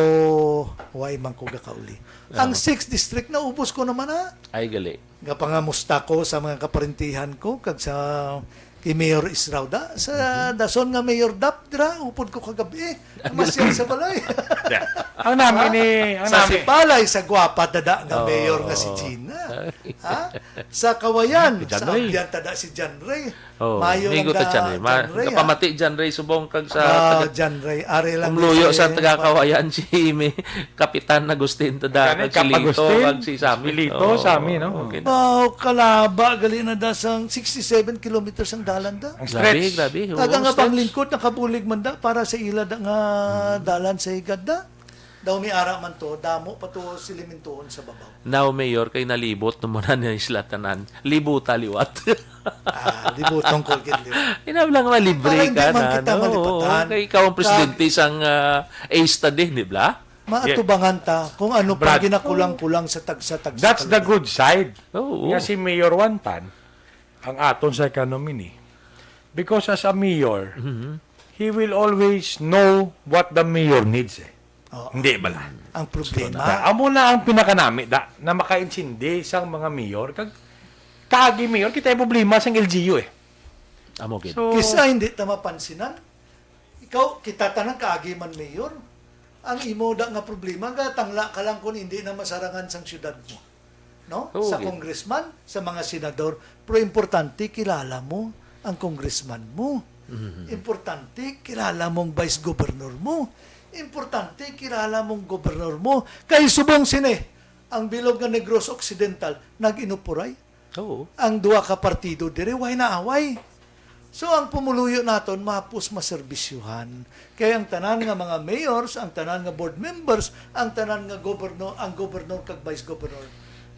way man ko gakauli. Ang sixth district naubos ko naman na. Ay gali. Gapangamusta ko sa mga kaparintihan ko kag sa kay Mayor Israuda sa dason nga Mayor Dap dira upod ko kagabi. Masyal sa balay. Ang nami ni ang Sa nami. Sipalay sa gwapa dada nga Oo. Mayor nga si Gina. Ha? Sa Kawayan, Si John sa Ray. Ambian tada si John Ray. Oh, Mayo migo lang ta ka, John Ray. Ma, John Ray, ah. Kapamati John Ray subong kag sa Ah, taga- John Ray, ari lang Kung gid luyo si sa taga Kawayan si Mi, Kapitan Agustin tada Kani, kag si Kap Lito Agustin, kag si Sami. Si Lito, Oo, Sami, no? Okay na. Wow, kalaba gali na da sang sixty-seven kilometers ang dalan da. Ang Grabe, stretch. Grabe. Oo, Taga nga stretch. Panglingkod nakabulig man da para sa ila da nga dalan sa higad da. Daw may ara man to, damo pa to silimentohon sa babaw. Now, Mayor, kay nalibot na mo na ni sila tanan. Libuta liwat. Ah, libuton ko gid liwat. Inaw lang malibre Para hindi ka man na. kita No? malipatan. Kay ikaw ang presidente Kag- sang ah, A S T A din, di ba? Maatubangan ta kung ano pa Brad. Ginakulang-kulang sa tagsa-tagsa. That's the kalaki. Good side. Oo. Nga si Mayor Wantan, ang aton sa economy ni. Because as a mayor, Mhm. He will always know what the mayor needs eh. Oo. Hindi bala? Ang problema. Da, amo na ang pinakanami da na makaintindi sang mga mayor kag kaagi mayor kita yung problema sang L G U eh. Amo gid. So, Kisa hindi ta mapansinan. Ikaw, kita tanang kaagi man mayor. Ang imo da nga problema, gatangla ka lang kung hindi na masarangan sang syudad mo. No? Oo, sa okay. Congressman, sa mga senador, pero importante kilala mo ang congressman mo. Mm-hmm. Importante kilala mong vice governor mo. Importante kilala mong governor mo. Kay subong sini, ang bilog nga Negros Occidental nag-inupuray. Oo. Ang duha ka partido diri way naaway. So ang pumuluyo naton mapos maserbisyuhan. Kay ang tanan nga mga mayors, ang tanan nga board members, ang tanan nga governor, ang governor kag vice governor,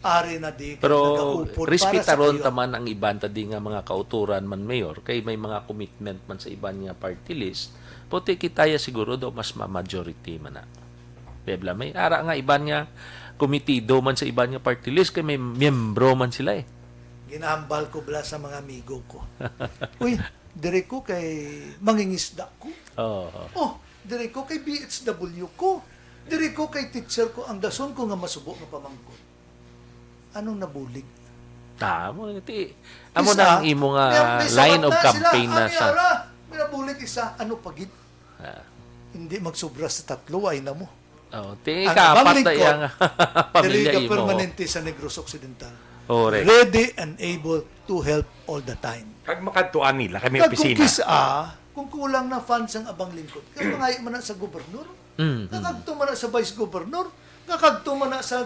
ari na di kag Pero nagaupod para sa respetaron kayo. Ta man ang iban ta di nga mga kauturan man, Mayor, kay may mga commitment man sa iban nga party list. Puti kita ya siguro do mas ma-majority man na. Bebla may ara nga iban nga komitido man sa iban nga party list kay may miyembro man sila eh. Ginahambal ko bala sa mga amigo ko. Uy, diri ko kay mangingisda ko. Oh. Oh, diri ko kay B H W ko. Diri ko kay teacher ko ang dason ko nga masubo nga pamangkot. Anong nabulig? Tamo ti amo na ang imo nga line of campaign na sa. May nabulig isa, ano pa gid? Ah. Hindi magsubra sa tatlo, ay na mo. Oh, ti kapat na iya nga pamilya imo. Diri ka permanente sa Negros Occidental. Correct. Ready and able to help all the time. Kag makadtuan nila kami Kag kung opisina. Kisa, kung kulang na funds ang Abang Lingkod, kag mangayo man na sa gobernador, Mm, mm. Kakadto man na sa vice governor, kakadto man na sa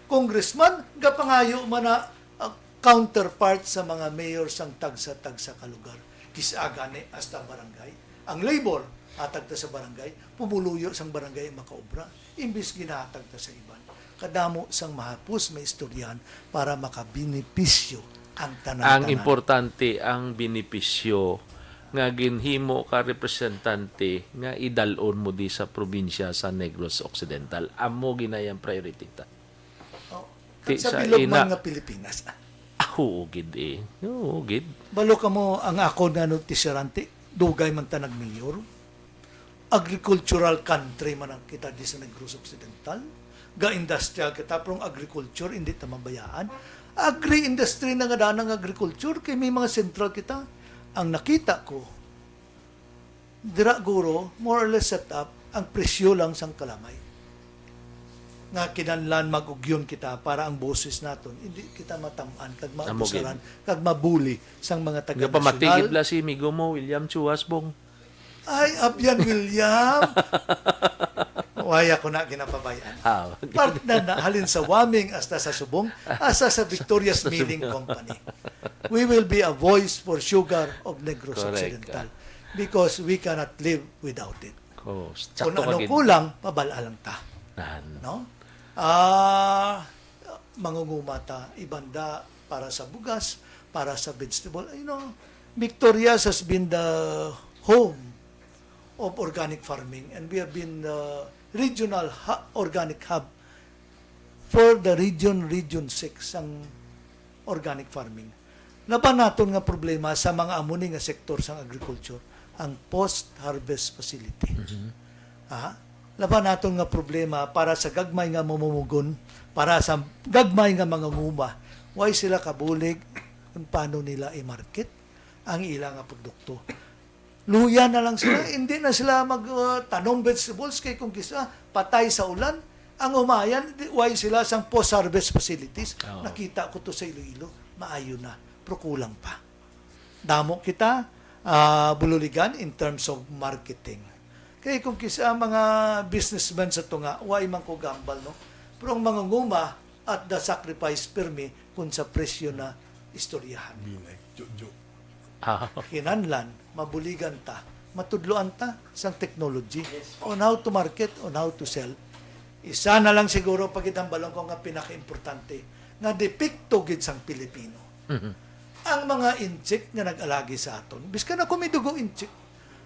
congressman, gapangayo man na, ah, counterpart sa mga mayor sang tagsa-tagsa ka lugar. Kisa gani hasta barangay. Ang labor, hatag ta sa barangay, pumuluyo sang barangay ang makaobra, imbis ginahatag ta sa iban. Kadamo sang mahapos may istoryahan para makabenepisyo ang tanan-tanan. Ang importante, ang benepisyo nga ginhimo ka representante nga idalon mo di sa probinsya sa Negros Occidental. Amo ginayang priority ta. Oh, Ti sa sa bilog ina- man nga Pilipinas. Ah, oo gid eh. Oo gid. Balo kamo ang akon nga nutisyerante, dugay man ta nagmayor. Agricultural country man ang kita di sa Negros Occidental. Ga-industrial kita, pero ang agriculture, hindi ta mabayaan. Agri-industry na nga daan ang agriculture, kay may mga sentral kita. Ang nakita ko, dira guro, more or less set up, ang presyo lang sang kalamay. Nga kinahanglan mag-ugyon kita para ang boses naton, hindi kita matam-an, kag Amo gid. Maubusaran, kag mabuli sang mga taga-nasyonal. Gapamatigid la si amigo mo, William Chuas, Bong. Ay, abyan, William. Wala ko na ginapabay-an. Ah, okay. Partner na, halin sa Waming hasta sa Subong, hasta sa Victoria's Sa Milling Subong. Company. We will be a voice for sugar of Negros Correct. Occidental because we cannot live without it. Oh, Kung sakto ka ano gid. Kulang, pabal-a lang ta. Nan. No? Ah, mangunguma ta, ibanda para sa bugas, para sa vegetable. You know, Victoria's has been the home of organic farming, and we have been the regional hu-, organic hub for the region, Region six, ang organic farming. Laban naton nga problema sa mga amo ni nga sektor sang agriculture, ang post-harvest facility. Mhm. Ha? Laban naton nga problema para sa gagmay nga mamumugon, para sa gagmay nga mangunguma, way sila kabulig kung paano nila i-market ang ila nga produkto. Luya na lang sila, hindi na sila mag, uh, tanom vegetables kay kung kisa patay sa ulan, ang umayan, di, way sila sang post-harvest facilities. Oo. Nakita ko to sa Iloilo, maayo na, pero kulang pa. Damo kita, ah, bululigan in terms of marketing. Kay kung kisa mga businessmen sa tunga, way man ko gambal, no? Pero ang mangunguma at the sacrifice pirmi kung sa presyo na istoryahan. Binay, jo, jo. Ah. Kinahanglan, mabuligan ta, matudloan ta sang technology on how to market, on how to sell. Isa na lang siguro pagidambalon ko nga pinakaimportante, nga depekto gid sang Pilipino. Mhm. Ang mga Intsik nga nag-alagi sa aton, biskan ako may dugo Intsik,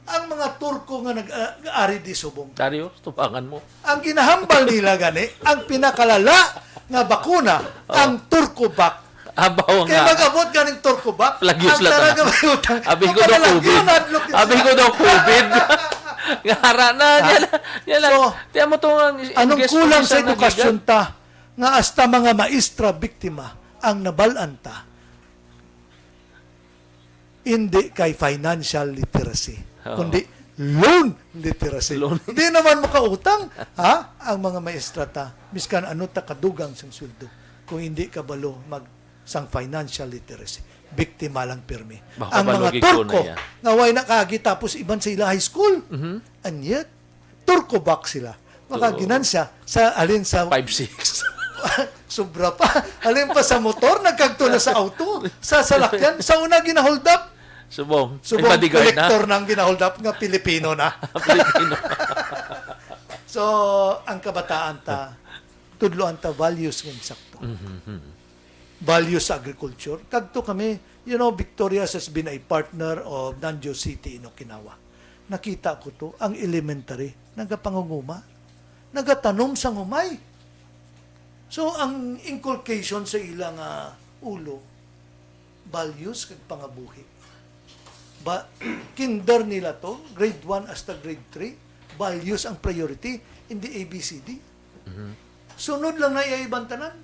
ang mga Turko nga nag-, ah, ari di subong. Darius, tubangan mo. Ang ginahambal nila gani, ang pinakalala nga bakuna, Oh. ang Turkobak. Abaw Kaya nga. Mag-abot ganing Turkobak, Plagios ang lang talaga tanan. May utang. Abi ko Ang daw panalang COVID. Yun, adlok yun Abi sila. Ko daw COVID. Nga ara na, Ha? Yan, yan lang. So, Tiyan mo to ang anong kulang sa edukasyon ta nga hasta mga maestra biktima ang nabalan ta? Hindi kay financial literacy, Oo. Kundi loan literacy. Loan. Hindi naman makautang, ha? Ang mga maestra ta, miskan ano ta kadugang sang sweldo, kung hindi kabalo mag sang financial literacy, biktima lang pirmi. Ang mga Turko nga way na kaagi tapos iban sa ila high school. Mhm. And yet, Turkobak sila. Makaginansya sa, alin sa five six. Sobra pa. Alin pa sa motor, nagkagto na sa auto, sa salakyan. Sa una, ginahold up. Subong. Subong, kolektor na ang ginahold up nga Pilipino na. Pilipino. So, ang kabataan ta, tudloan ta values nga insakto. Mhm. Values sa agriculture. Kagto kami, you know, Victoria's has been a partner of Nanjo City in Okinawa. Nakita ko to, ang elementary, nagapangunguma, nagatanom sang humay. So, ang inculcation sa ila nga ulo, values kag pangabuhi. Ba, kinder nila to, grade one hasta grade three, values ang priority, hindi A B C D. Mhm. Sunod lang na iya iban tanan.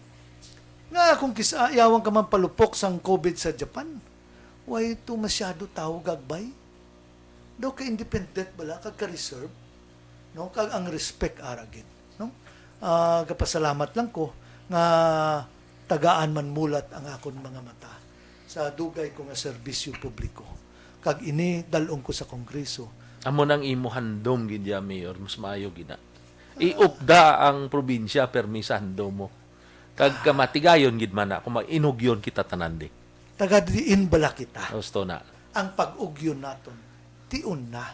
Nga kung kisa, yawan ka man palupok sang COVID sa Japan, way to masyado tawo gagbay. Daw ka independent bala, kag ka-reserve, no? Kag ang respect ara gid, no? Ah, gapasalamat lang ko nga tagaan man mulat ang akon mga mata sa dugay ko nga serbisyo publiko, kag ini dal-ong ko sa Kongreso. Amo nang imo handom gid ya, Mayor, mas maayo gid na. Iupda ang probinsya permi sa handom mo. Kag kamatigayon gid man na kung mainugyon kita tanan di. Taga diin bala kita? Gusto na. Ang pag-ugyon naton, tion na.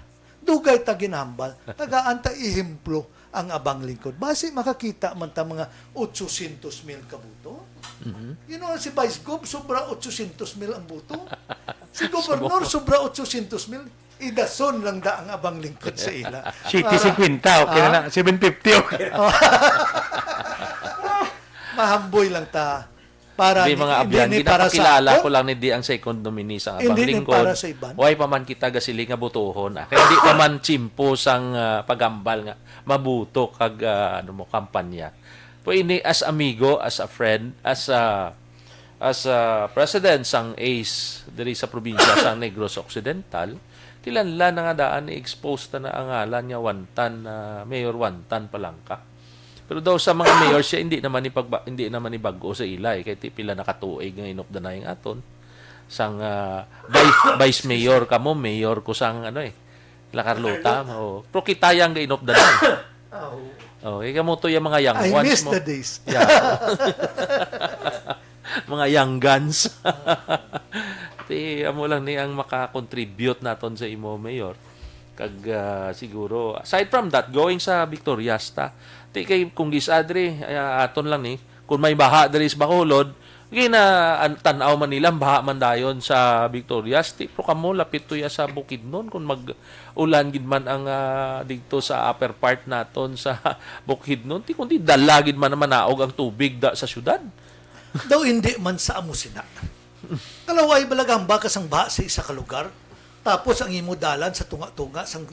Dugay ta ginahambal, tagaan ta ehemplo ang Abang Lingkod. Basi makakita man ta mga otsosyentos mil ka boto. Mhm. You know, si Vice Gov, sobra otsosyentos mil ang boto. Si Gobernador, sobra otsosyentos mil. Idason lang da ang Abang Lingkod sa ila. Siyete singkwenta, okay na na. Seven fifty, okay na. Oh. Mahamboy lang ta. Para Di, ni, mga hindi abyan, ni para sa ginapakilala akon. Ko lang ni di ang second nominee sa Abang Hindi ni Lingkod. Para sa iban. Why pa man kita gasili nga botohon, ah? Kay di pa man tsimpo sang, ah, paghambal nga mabuto kag, ah, ano mo, kampanya. Pero ini, as amigo, as a friend, as a, as a president sang ace diri sa probinsya sang Negros Occidental, kinahanglan na nga daan i-expose ta na ang ngalan nga wantan, ah, Mayor Wantan Palangka. Pero daw sa mga mayor siya, hindi naman ni pagba-, hindi naman ni bag-o sa ila, eh. Kay ti pila na ka tuig nga inupdanay ang aton. Sang, ah, vice, vice mayor kamo, mayor ko sang, ano, eh, La Carlota, oh. Pero kita yang ga inupdanay. Ah, oo. Oh, ikaw mo to yung mga young I ones miss mo. The days. Yeah. Mga young guns. Ti, amo lang ni ang maka-contribute naton sa imo, Mayor. Kag, ah, siguro, aside from that, going sa Victorias ta. Ti kay kung gis-, adri, ah, aton lang ni, kung may baha diri sa Bacolod, gina-, an-, tan-aw man nila, baha man dayon sa Victorias. Ti, pero kamo, lapit to ya sa Bukidnon. Kung mag-ulan gid man ang, ah, dito sa upper part naton sa Bukidnon, ti, kundi dala gid man na manaog ang tubig da, sa syudad. Daw hindi man sa amo sina. Kalaway bala gamba ka sang baha sa isa ka lugar, tapos ang imo dalan sa tunga-tunga sang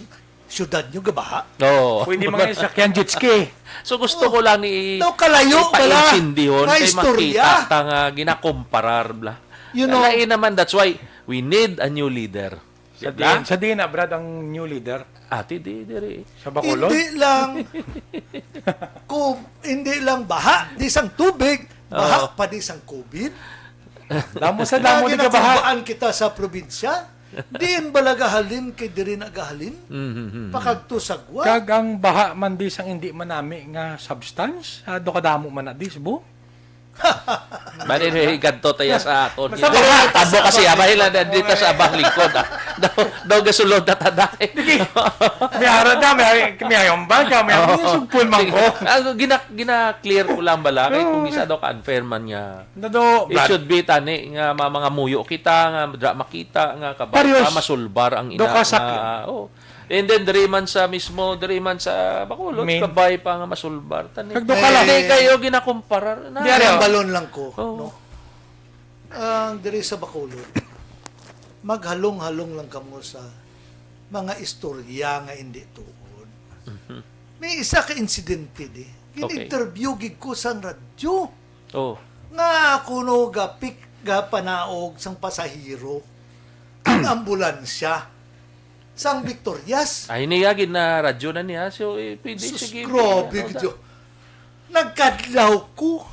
syudad nyo gabaha. Oo. Pwede mga sakyan jet ski. So gusto ko lang ni Daw kalayo bala ipaintindihon nga kay istorya. Makita ta nga ginakomparar bla. You know, Lain naman, that's why we need a new leader. Sa Diba? din, sa din na, Brad, ang new leader Ate, di, diri. Sa Bacolod? Hindi lang ku-, hindi lang baha, di sang tubig, baha Oo. pa di sang covid. Damo sa damo di Lagi ka baha. Natubaan kita sa probinsya. Diin ba nagahalin kay diri nagahalin? Mhm, mhm. Pakagto sa gwa. Kag ang baha man di sang hindi manami nga substance, ah, do kadamo man na di, Cebu? Mali, may ganto tayo sa aton. Basta Hindi, baha, abo basta kasi, baha. Abay lang, nandito sa abang lingkod, ah. Daw, daw gasulod na tada, eh. Sige. May harap na, may, may ayong bag, may Oo. ayong sugpon man Sige. ko. Ah, gina-, gina-clear ko lang bala, kay kung Oo. isa daw ka-unfair man nga. Nado, It Brad. should be, tani, nga ma-, mga muyo kita, nga dra makita, nga kabay Pareho pa, s-, masulbar ang do ina, ka sa nga, oh. And then, diri man sa mismo, diri man sa Bacolod, Main. kabay pa nga masulbar. Tani, Kag do ka lang. Hindi kayo ginakumparar na. Di, ano? Ang balon lang ko, Oo. no? Ang diri sa Bacolod, maghalong-halong lang kamo sa mga istorya nga hindi tuod. Mhm. May isa ka insidente di. Okay. Gin-interview gid ko sa radyo. Oh. Nga kuno gapik-, gapanaog sang pasahero ang ambulansya sang Victorias. Ay, niya gid na radyo na niya. So, eh, pwede, Sus, sige, grabe ano, gid da- yun. Nagkadlaw ko.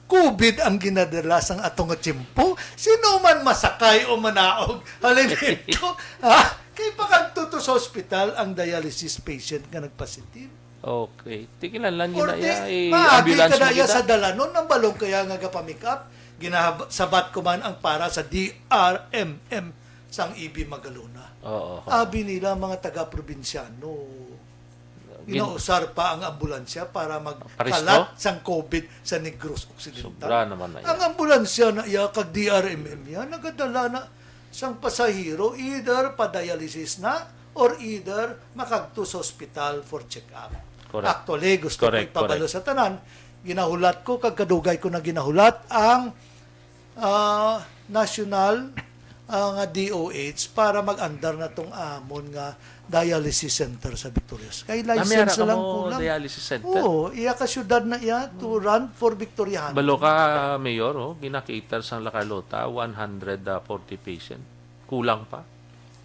Covid ang ginadala sang ato nga tiyempo. Sino man masakay o manaog, halin dito, ha? Kay pakagtuto sa ospital ang dialysis patient nga nagpositive. Okay. Tikilan lang Or yun na di, iya, eh, maagi ambulance ka na mo iya kita. sa dalanon, ang balong kaya nga gapamikap, ginasabat ko man ang para sa D R M M sang E B Magalona. Oo. Abi nila, mga taga-probinsyano, Gin- ginausar pa ang ambulansya para Paris, magkalat no? sang covid sa Negros Occidental. Sobra naman na Ang yan. ambulansya na iya kag D R M M iya, nagadala na sang pasahero, either pa-dialysis na or either makagto sa ospital for check-up. Correct. Actually, gusto Correct, ko ipabalo correct. sa tanan, ginahulat ko, kag kadugay ko na ginahulat ang, ah, national, ah, nga D O H para mag-andar na tong amon nga dialysis center sa Victorias. Kay Kami license ara lang kamo kulang. dialysis center? Oo, iya ka syudad na iya to run for Victoriano. Balo ka, Mayor, oh, ginakater sang La Carlota, one hundred forty patient. Kulang pa.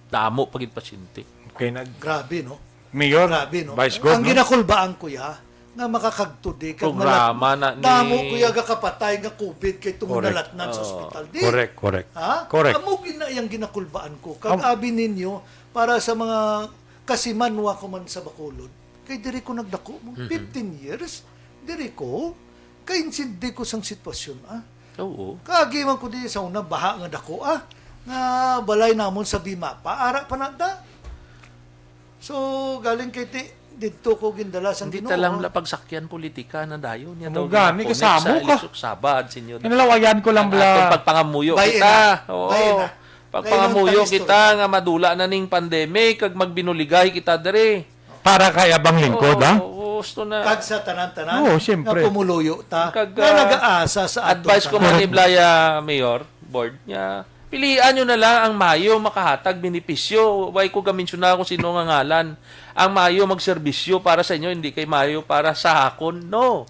Damo pa gid pasyente. Okay na. Grabe, no? Mayor, Grabe, no? Vice Gov, Ang no? ginakulbaan ko, ya, nga makakagtudi kag Programa malat-, na ni damo kuya gakapatay nga covid kay tungod Correct. nalatnan sa Oo. ospital. Di? Correct, correct. Ha? Correct. Amo gina iyang ginakulbaan ko. Kag Am- abi ninyo, para sa mga kasimanwa ko man sa Bacolod, kay diri ko nagdako mo. Mhm. Fifteen years, diri ko, kaintindi ko sang sitwasyon, ah. Oo. Kaagi man ko di sa una, baha nga dako, ah. Nga balay namon sa Bimapa, ara pa na da. So, galing kay ti, didto ko gindala sang Hindi Ginoo. ta lang la pagsakyan politika na dayon. Nya Amo daw gani, gina-connect kasamo sa ka. eleksyon Sabad, senyor. Kinalawayan ko lang Ang bla. atong pagpangamuyo Bayan kita. na. Oo. Bayan na. Pagpangamuyo Lain ang kita istorya. nga madula na ning pandemic, kag magbinuligay kita diri. Para kay abang lingkod, Oo, ha? oo, gusto na. Kag sa tanan-tanan, Oo, siyempre. nga pumuluyo ta, Kag, nga ah, nagaasa sa aton advice ko tanan. man ni Blaya, Mayor, Board, nga pilian nyo na lang ang maayo makahatag benepisyo. Way ko gaminsyonar kung sino nga ngalan. Ang maayo magserbisyo para sa inyo, hindi kay maayo para sa akon. No.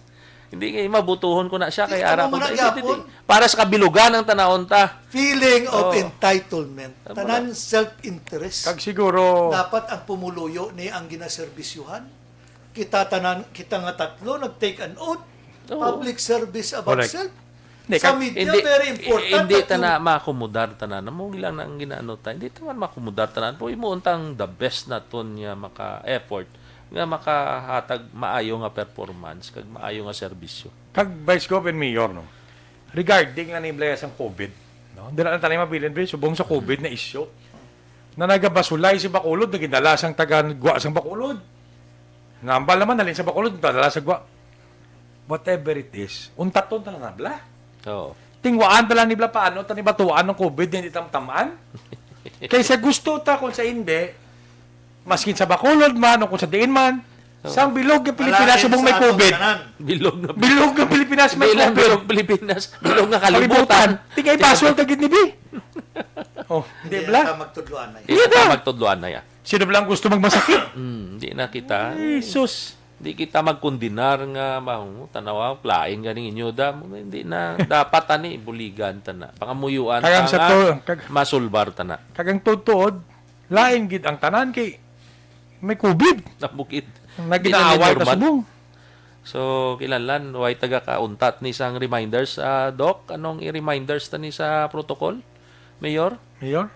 Hindi kay mabutuhon ko na siya, kay Di, ara amo ko man na ang gihapon. Para sa kabilugan ang tanaon ta. Feeling of Oo. entitlement. Amo Tanan na. self-interest. Kag siguro Dapat ang pumuluyo ni ang ginaserbisyuhan. Kita tanan, kita nga tatlo nag-take an oath. Oo. Public service above Correct. self. Hindi, Sa kag media, Hindi, very important hindi that ta you na maakomodar tanan. Amo lang na ang ginaano ta. Hindi ta man maakomodar tanan. Pero imo untang the best naton nga maka-effort, nga makahatag maayo nga performance, kag maayo nga serbisyo. Kag Vice Gov and Mayor, no? Regarding na ni Blaya sang covid, no? Dira na tayo mabilin, Bre, subong sa covid na issue. Na nagabasulay si Bacolod, nagindala sang taga Gwa sang Bacolod. Nambal naman, nalin sa Bacolod, nagdala sa Gwa. Whatever it is, untaton ta lang na, bla. Oo. Tingwaan ta lang ni bla, paano ta ni batuan ng covid, hindi tamtaman? Kaysa gusto ta, kung sa hindi, maskin sa Bacolod man, o kung sa diin man, Oo. sang bilog nga Pilipinas, Malain subong sa may aton covid. tanan. Bilog nga Bilog nga Pilipinas, may Bilang covid. bilog Pilipinas, bilog nga Kalibutan. kalibutan. Tingay Tingay basol ta gid ni, bi. Oh, di Hindi bla? na ta magtudloan na yan. Hindi Iya ta na. magtudloan na yan. Sino ba lang gusto magmasakit? Mm, di na kita. Jesus. Di kita magkondenar nga, "Mahungo, tanawa, lain ganing inyo da." Hindi na. Dapat ani, buligan ta na. Pangamuyuan Kag ang ta sa nga to, kag masulbar ta na. Kag ang tuod-tuod, lain gid ang tanan kay may covid. Nabukid. Nga Di na ginaaway ni ta normal. subong. So, kinahanglan, way taga kauntat ni sang reminders, ah, Doc? Anong i-reminders ta ni sa protocol? Mayor? Mayor?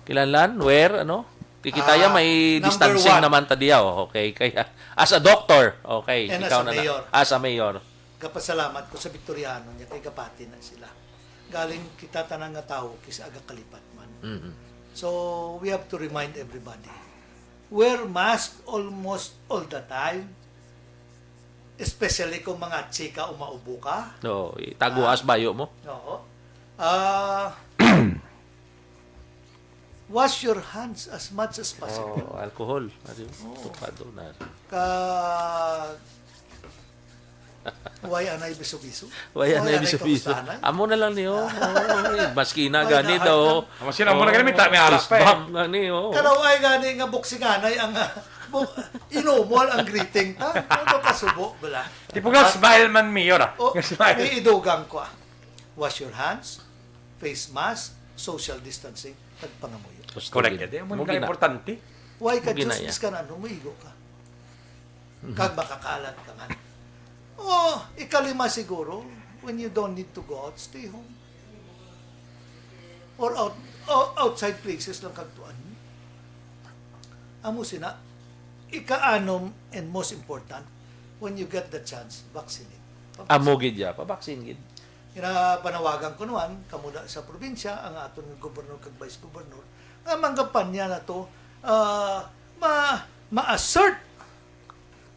Kinahanglan, where, ano? Kikita ya, Ah, may number distancing one. naman ta diya, oh. Okay, kaya, as a doctor, okay, And as ikaw a na na. mayor. As a mayor. Kapasalamat ko sa Victoriano niya, kay gapati na sila. Galing kita tanan nga tawo, kis aga kalipat man. Mm-mm. So, we have to remind everybody. Wear mask almost all the time. Especially kung mga chika o maubo ka. Oo, itago Ah. as bayo mo. Oo. Ah, wash your hands as much as possible. Oo, alcohol. Ano yun? Oo. Tupado na. Ka-, way anay biso-biso? Way anay biso-biso. Kamusta anay? Amo na lang niyo. Ah. Oo, eh, maski na Way gani na daw. Amo sila, amo na gani, may ta-, may harap pa eh. Fist bump gani, oh. Kalaw ay gani nga boxing anay ang, ah, bu-, inumol ang greeting ta. Ano ka subo, bala? Di po nga, Ah, smile man, Mayor, ah. Oh, Nga smile. may idugang ko, ah. Wash your hands, face mask, social distancing, tagpangamuyo. Gusto Correct. gid. Amo Mo na gina- importante. Why ka Mo gina- choose ya. ka na, no, muigo ka? Mhm. Kag makakalat ka man. Oh, ikalima siguro, when you don't need to go out, stay home. Or out, o-, outside places lang kag tuan. Amo sina, ikaanom and most important, when you get the chance, vaccinate. Amo gid ya, pa-vaccine gid. Ginapanawagan ko naman, kamo da sa probinsya, ang aton nga gobernador kag vice governor, nga manggapanya na to, ah, ma-, ma-assert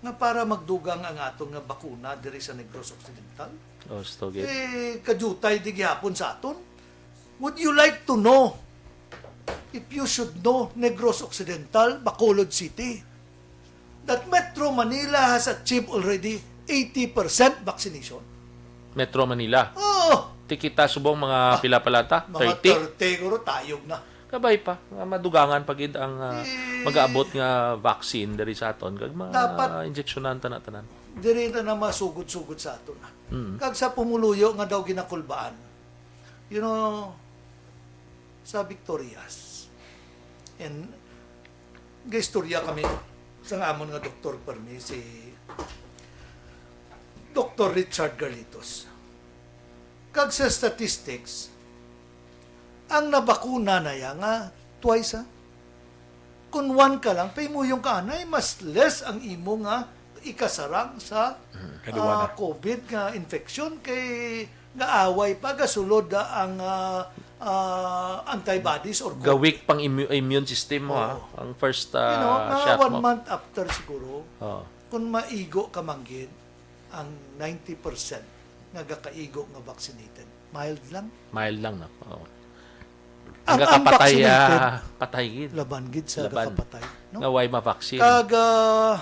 nga para magdugang ang aton nga bakuna diri sa Negros Occidental. Oh, gusto gid. Eh, kadiutay di gihapon sa aton. Would you like to know if you should know Negros Occidental, Bacolod City, that Metro Manila has achieved already eighty percent vaccination? Metro Manila. Oo. Ti kita subong mga Ah, pila pala ta? mga Thirty? thirty, guro, tayog na. Kabay pa, nga madugangan pa gid ang, ah, Eh, mag-aabot nga vaccine diri sa aton, kag ma-, dapat injeksyonan ta na tanan. Diri na na masugod-sugod sa aton, ah. Mm. Kag sa pumuluyo nga daw ginakulbaan, you know, sa Victorias, and gaistorya kami sa amon nga doktor permi, si Doktor Richard Garlitos. Kag sa statistics, ang nabakuna na ya nga twice, ha? Kung one ka lang, pahimuyong ka anay, mas less ang imo nga ikasarang sa, Kaduwa ah, na. COVID nga infection kay gaaway pa, gasulod, ah, ang, ah, ah, antibodies or COVID. Ga-weak pang immu-, immune system mo, ha? Oo. Ang first, You know, ah, mga shot one mo. Month after siguro, Oo. kung maigo ka man gid, ang ninety percent nga gakaigo nga vaccinated, mild lang. Mild lang na. Oo. Ang, Ang ang kakapatay, vaccinated, ah, patay gid. Laban gid sa Laban. Kakapatay, no? Nga way ma-vaccine. Kag, ah,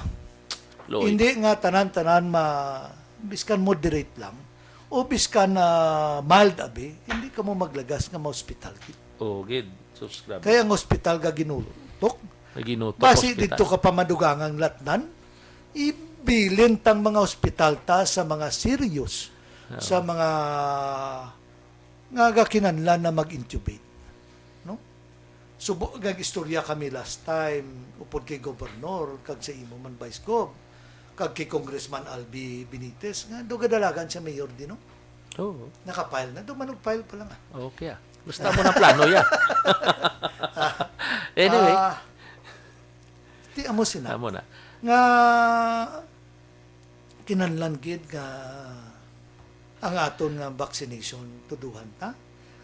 Lord. Hindi nga tanan-tanan ma-, biskan moderate lang, o biskan, ah, mild abi, hindi ka mo maglagas nga ma-hospital gid. Oo, gid. Sus, grabe. Kaya ang hospital ga ginutok. Nga ginutok Basi hospital. Didto ka pa madugangang latnan, ibilin tang mga hospital ta sa mga serious, Oo. sa mga nga gakinahanglan na mag-intubate. No? Subo, nag-istorya kami last time, upod kay Gobernador, kag sa imo man, Vice Gov, kag kay Congressman Albi Benitez, nga do gadalagan siya mayor din, no? Oo. Naka-file na. Do manug-file pa lang, ah. Okay, ah. Basta mo na plano, ya. Anyway. Ah, ti amo sina. Amo na. Nga kinahanglan gid nga ang aton nga vaccination tuduhan ta.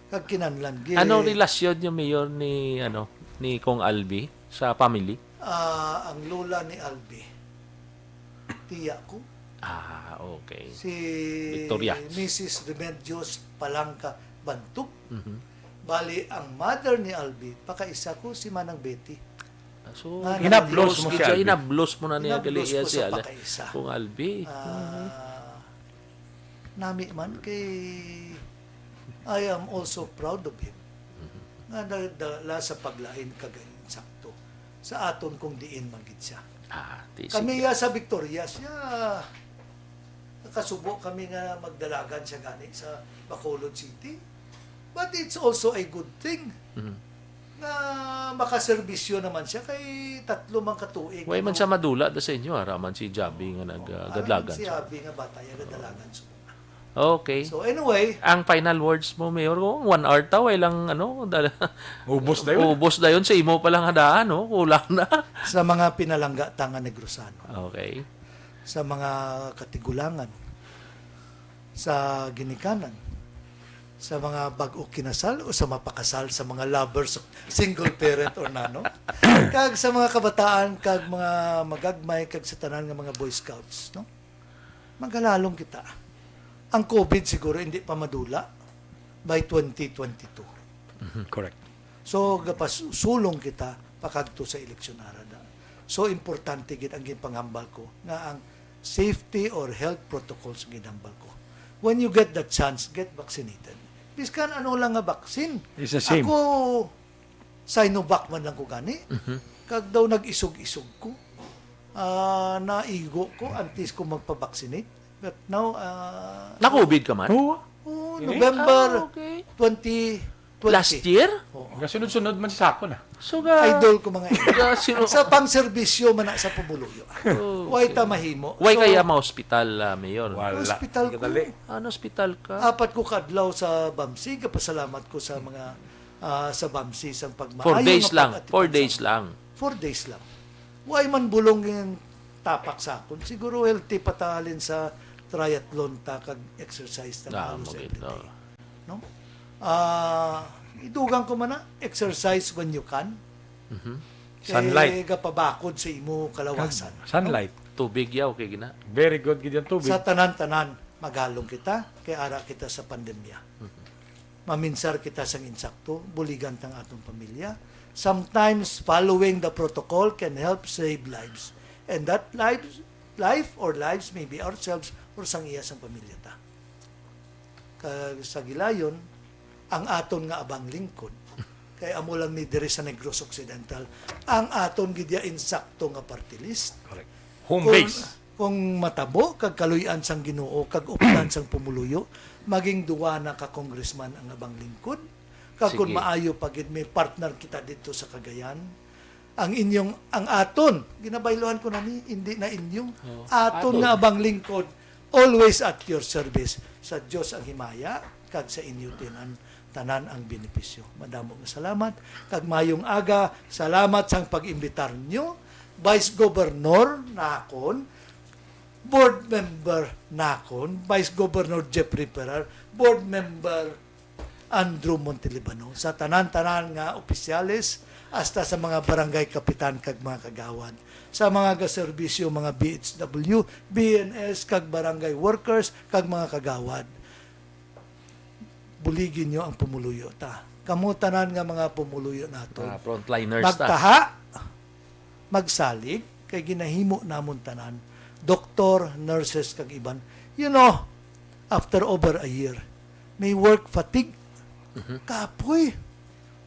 Kag kinahanglan gid. Anong relasyon niyo, Mayor, ni, ano, ni Kong Albi sa family? Ah, ang lola ni Albi, tiya ko. Ah, okay. Si Victorias. Missus Remedios Palangka Bantog. Mhm. Bali, ang mother ni Albi, pakaisa ko si Manang Betty. Ah, so, Nga inablos mo si nag-close Albi. Inablos mo na niya Inablos gali iya ko si sa Al-, pakaisa. Kong Albi. Ah, Mhm. nami man kay I am also proud of him. Mhm. Nga nadala sa paglain kag insakto sa aton kung diin man gid siya. Ah, di Kami sige. Ya sa Victorias, ya, nakasubo kami nga magdalagan siya gani sa Bacolod City. But it's also a good thing Mhm. nga makaserbisyo naman siya kay tatlo man ka tuig Way man na siya madula da sa inyo, ara man si Javi nga nag, Oo, ah, ara man gadlagan si sa Javi nga bata, ya gadalagan sa Okay. So, anyway. Ang final words mo, Mayor, kung one hour ta, way lang, ano, dal-, Ubos dayon. Ubos dayon sa imo pa lang hadaan, no? Kulang na. Sa mga pinalangga ta nga Negrosano. Okay. Sa mga katigulangan, sa ginikanan, sa mga bag-o kinasal o sa mapakasal, sa mga lovers, single parent or nano, kag sa mga kabataan, kag mga magagmay, kag sa tanan nga mga Boy Scouts, no? Maghalalom kita. Ang COVID siguro hindi pa madula by twenty twenty-two. Mhm, correct. So, gapasulong kita pakadto sa eleksyon ara na. So, importante gid ang ginpanghambal ko nga ang safety or health protocols ang ginhambal ko. When you get the chance, get vaccinated. Biskan ano lang nga vaccine. It's the same. Ako, Sinovac man lang ko gani. Mhm. Kag daw nag-isog-isog ko. Ah, naigo ko antes ko magpa-vaccinate. But now, ah, Na-COVID ka man? Oo. Oh, Ini? November Ah, okay. twenty twenty. Last year? Oo. Gasunod-sunod man sa ako na. So, ga- Idol ko mga idol. Ga-, sino- Sa pangserbisyo man na sa pumuluyo. Oh, Why okay. ta mahimo? Why So, kaya ma-hospital, ah, Mayor? Wala. Hospital Hindi ko. kadali. Ano hospital ka? Apat ko kadlaw sa BAMC. Kapasalamat ko sa mga, ah, sa BAMC sang pagmaayo Four days nga lang. pag-atipan Four sa days lang. Four days lang. Way man bulong yung tapak sa akon. Siguro healthy pa ta halin sa triathlon ta kag exercise ta Ah, halos magid, every day. oo. No? Ah, idugang ko man na, exercise when you can. Mhm. Kay Sunlight. gapabakod sa imo kalawasan. Kag sunlight. Tubig yaw, kay gina. Very good gid ang tubig. Sa tanan-tanan, magalong kita, kay ara kita sa pandemya. Mhm. Maminsar kita sang insakto, buligan tang atong pamilya. Sometimes, following the protocol can help save lives. And that lives, life or lives may be ourselves or sang iya sang pamilya ta. Kag sa gilayon, ang aton nga abang lingkod, kay amo lang ni diri sa Negros Occidental, ang aton gid ya insakto nga party list. Correct. Home Kung, base. kung matabo kag kaluy-an sang Ginoo kag updan sang pumuluyo, maging duwa na ka congressman ang abang lingkod. Kag kung Sige. maayo pa gid, may partner kita didto sa Cagayan. Ang inyong, ang aton, ginabayluhan ko na ni, hindi na inyo. Oh, Aton aton. nga abang lingkod, Always at your service. Sa Dios ang himaya, kag sa inyo tinan, tanan ang benepisyo. Madamo nga salamat, kag mayong aga. Salamat sang pag-imbitar nyo, Vice Governor nakon, Board Member nakon, Vice Governor Jeffrey Ferrer, Board Member Andrew Montelibano, sa tanan-tanan nga opisyales, hasta sa mga barangay kapitan kag mga kagawad, sa mga gaserbisyo, mga B H W, B N S, kag barangay workers, kag mga kagawad. Buligi nyo ang pumuluyo ta. Kamo tanan nga mga pumuluyo naton. Ah, frontliners ta. Magtaha, magsalig, kay ginahimo namon tanan, doktor, nurses, kag iban. You know, after over a year, may work fatigue. Mhm. Kapoy.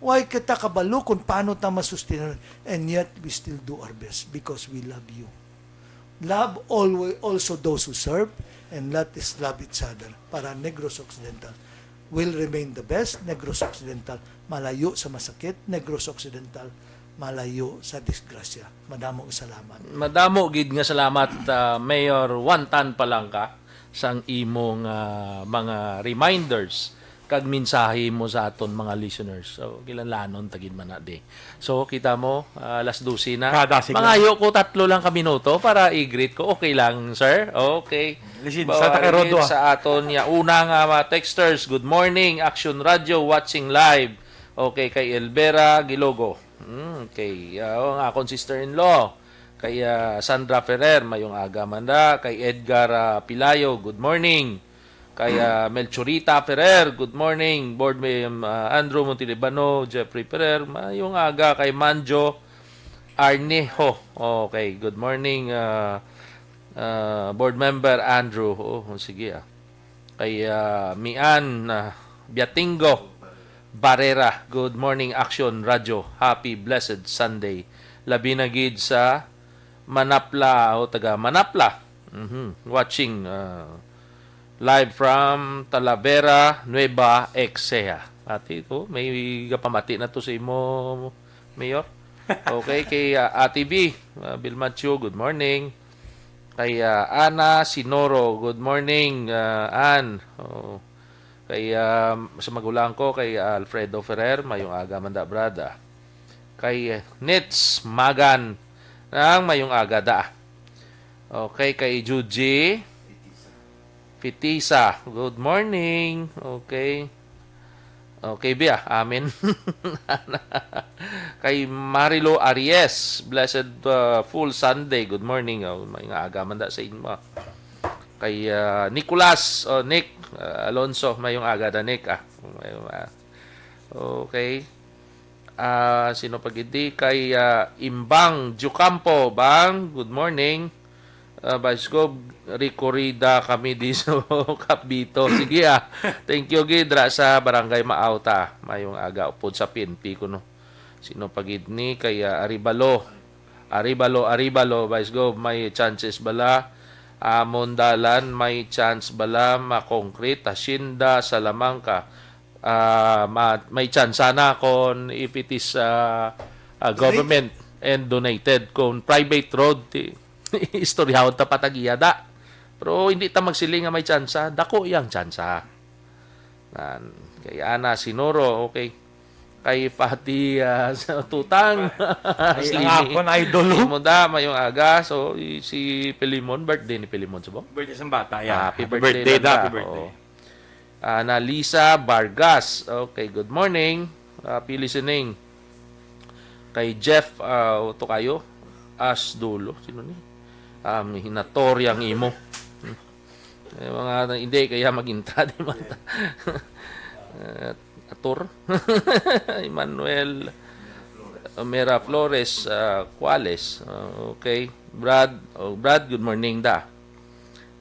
Why kita kabalo kung paano ta masustener? And yet, we still do our best because we love you. Love always, also those who serve, and let us love each other para Negros Occidental will remain the best. Negros Occidental, malayo sa masakit. Negros Occidental, malayo sa disgrasya. Madamo nga salamat. Madamo gid nga salamat, ah, Mayor Juan Tan Palangka, sang imong, ah, mga reminders kag mensahe mo sa aton mga listeners. So, kilanlanon ta gid man na di. So, kita mo, ah, alas dose na. Kada sigla. Mangayo ko tatlo lang ka minuto para i-greet ko. Okay lang, sir? Okay. Listen, Bawa sa taga rin Rodo, ah. Sa aton niya. Una nga mga texters, "Good morning, Action Radio, watching live." Okay, kay Elvera Gilogo. Mm, okay. Ah, ang akon sister-in-law. Kay, ah, Sandra Ferrer, mayong aga man da. Kay Edgar, ah, Pilayo, good morning. Kay, ah, Melchorita Ferrer, good morning. Board Mem-, ah, Andrew Montelibano, Jeffrey Ferrer, mayong aga. Kay Manjo Arnejo, okay, good morning, ah, ah, Board Member Andrew. Oh, sige, ah. Kay, ah, Mian, ah, Biatingo Barrera, good morning, Action Radio. Happy blessed Sunday. Labi na gid sa Manapla, o taga Manapla. Mhm. Watching, ah, live from Talavera, Nueva Ecija. Ati, oh, may gapamati na to sa imo, Mayor. Okay, kay, ah, Ate B, ah, Bilmacho, good morning. Kay, ah, Ana Sinoro, good morning, ah, Ann. Oh. Kay, ah, sa magulang ko, kay Alfredo Ferrer, mayong aga man da, brad, ah. Kay, eh, Nits Magan, nang mayong aga da. Okay, kay Juji Fitisa, good morning. Okay. Okay, biya. Amen. Kay Marilo Aries, blessed, uh, full Sunday. Good morning. Oh, may nga aga man da sa inyo. Kay, uh, Nicolas, oh, Nick, uh, Alonso, mayong aga da, Nick, ah. May, uh, okay. Ah, sino pa gid di? Kay, ah, Imbang Diocampo, Bang, good morning. Ah, Vice Gov, recorrida kami di sa Kapbito. Sige, ah. Thank you gid ra sa Barangay Maauta. Mayong aga upod sa P N P kuno. Sino pa gid ni? Kay, ah, Arevalo. Arevalo, Arevalo, Vice Gov, may chances bala? Amon dalan, may chance bala ma-concrete? Hacienda, Salamanca. Ah, ma-, may tsansa na kung if it is, ah, ah, government and donated. Kung private road, ti-, istoryahon ta pa tag-iya da. Pero hindi ta magsiling nga may tsansa. Dako yang tsansa. Nan, kay Ana Sinoro, okay. Kay Pati, ah, sa Tutang. Ay, ang Slimy. Akon idol, oh. Imo da, mayong aga. So, i-, si Pilimon, birthday ni Pilimon, subong? Birthday sa bata, yeah. Happy Happy birthday birthday lang da. Da. Happy birthday. Oo. Analisa Vargas. Okay, good morning. Happy listening. Kay Jeff, ah, Tokayo, As Dulo. Sino ni? Um, hinator yang imo. Eh, mga, hindi, kaya mag-intra, di man ta. Eh, Ator. Emmanuel Mera Flores, ah, Cuales. Ah, okay. Brad, oh, Brad, good morning da.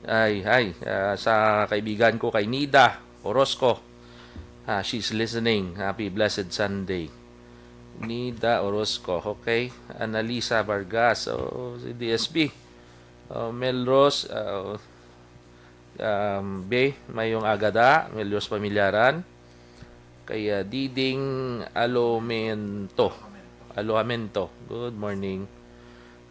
Ay, ay, ah, sa kaibigan ko kay Nida Orozco. Ah, she's listening. Happy blessed Sunday. Nida Orozco, okay. Analisa Vargas, oh, si D S B. Oh, Melrose, ah, um, Be, mayong aga da, Melrose Pamilyaran. Kay, ah, Diding Alomento. Alojamento. Good morning.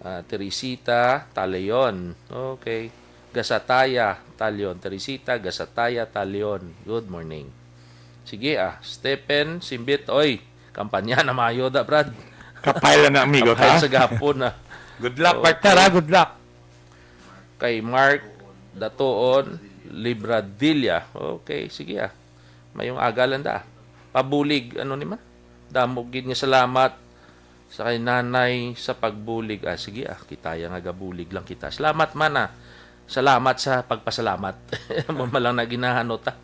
Ah, Teresita Taleon. Okay. Gasataya Talion. Teresita Gasataya Talion, good morning. Sige, ah, Stephen Simbit, oy, kampanya na maayo da, Brad. Kapay lang na, amigo, Kapay ta? Sa gapon na. Good luck, Okay. partner, ha? Good luck. Kay Mark Datuon Libradilla. Okay, sige, ah. Mayong aga lang da. Pabulig, ano ni man? Damo gid nga salamat sa kay nanay sa pagbulig. Ah, sige, ah, kita ya nga gabulig lang kita. Salamat man, ah. Salamat sa pagpasalamat. Mo man lang na ginahanot, ah.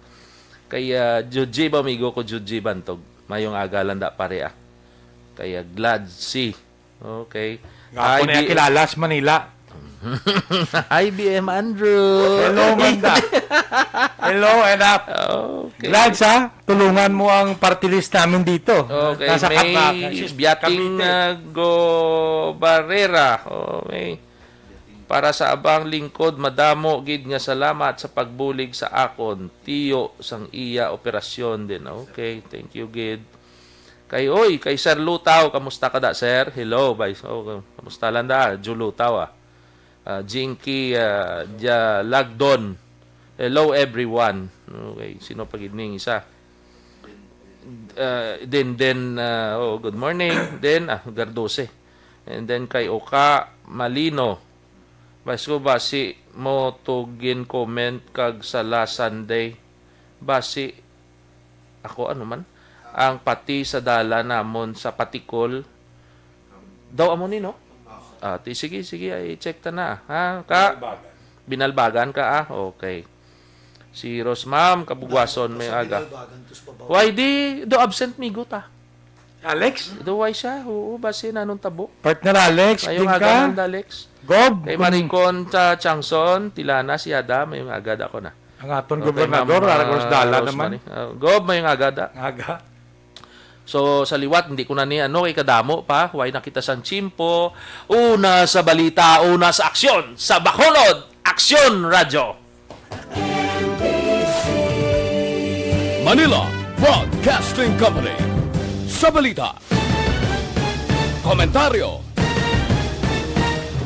Kay, ah, Juji ba, amigo ko, Juji Bantog? Mayong aga lang da, pare, ah. Kay, ah, Glad C. Okay. Nga ako na I B M kilala sa Manila. I B M Andrew. Hello, Manda. Hello, and up. Okay. Glad sa tulungan mo ang party list namin dito. Okay, Nasa may Cavite, Biating Cavite. uh, Go Barrera. Okay. Para sa abang lingkod, madamo gid nga salamat sa pagbulig sa akon tiyo sang iya operasyon din. Okay, thank you gid. Kay, oy, kay Sir Lutaw, kamusta ka da, sir? Hello, bay. Oh, kamusta lang da, Ju Lutaw, ah. Ah, Jinky, ah, Ja Lagdon. Hello, everyone. Okay, sino pa gid ning isa? Ah, then, then, ah, oh, good morning. Then, ah, Gardose. And then kay Oka Malino. Bas ko basi mo to gin-comment kag sa last Sunday. Basi ako, ano man, ang pati sa dala namon sa Patikol. Daw amo ni, no? Ah, ti, sige, sige, ay check ta na. Ha? Ka? Binalbagan ka, ah? Okay. Si Rose, ma'am, kabugwason, may aga. Binalbagan to sa babaw. Why di, do absent migo ta? Alex? Do why siya? Oo, basi nanong tabo? Partner Alex, Mayong din aga, ka? Manda Alex. Gob? Kay Maricon sa Changson, Tilana, si Ada, mayong aga da ko na. Ang aton Okay, gobernador, Ma'am, Aragos ah, Dala Rosemary. naman. Ah, Gob, mayong aga da. Aga. So, sa liwat, hindi ko na ni, ano, kay kadamo pa. Why nakita sang tiyempo? Una sa balita, una sa aksyon. Sa Bacolod, Aksyon Radyo. Manila Broadcasting Company. Sa balita, komentaryo,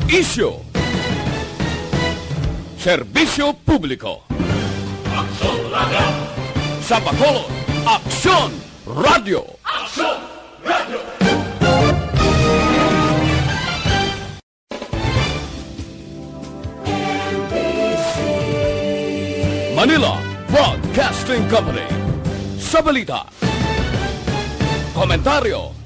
isyu, serbisyo publiko. Aksyon Radyo. Sa Bacolod, Aksyon Radyo. Aksyon Radyo. Manila Broadcasting Company. Sa balita, komentaryo,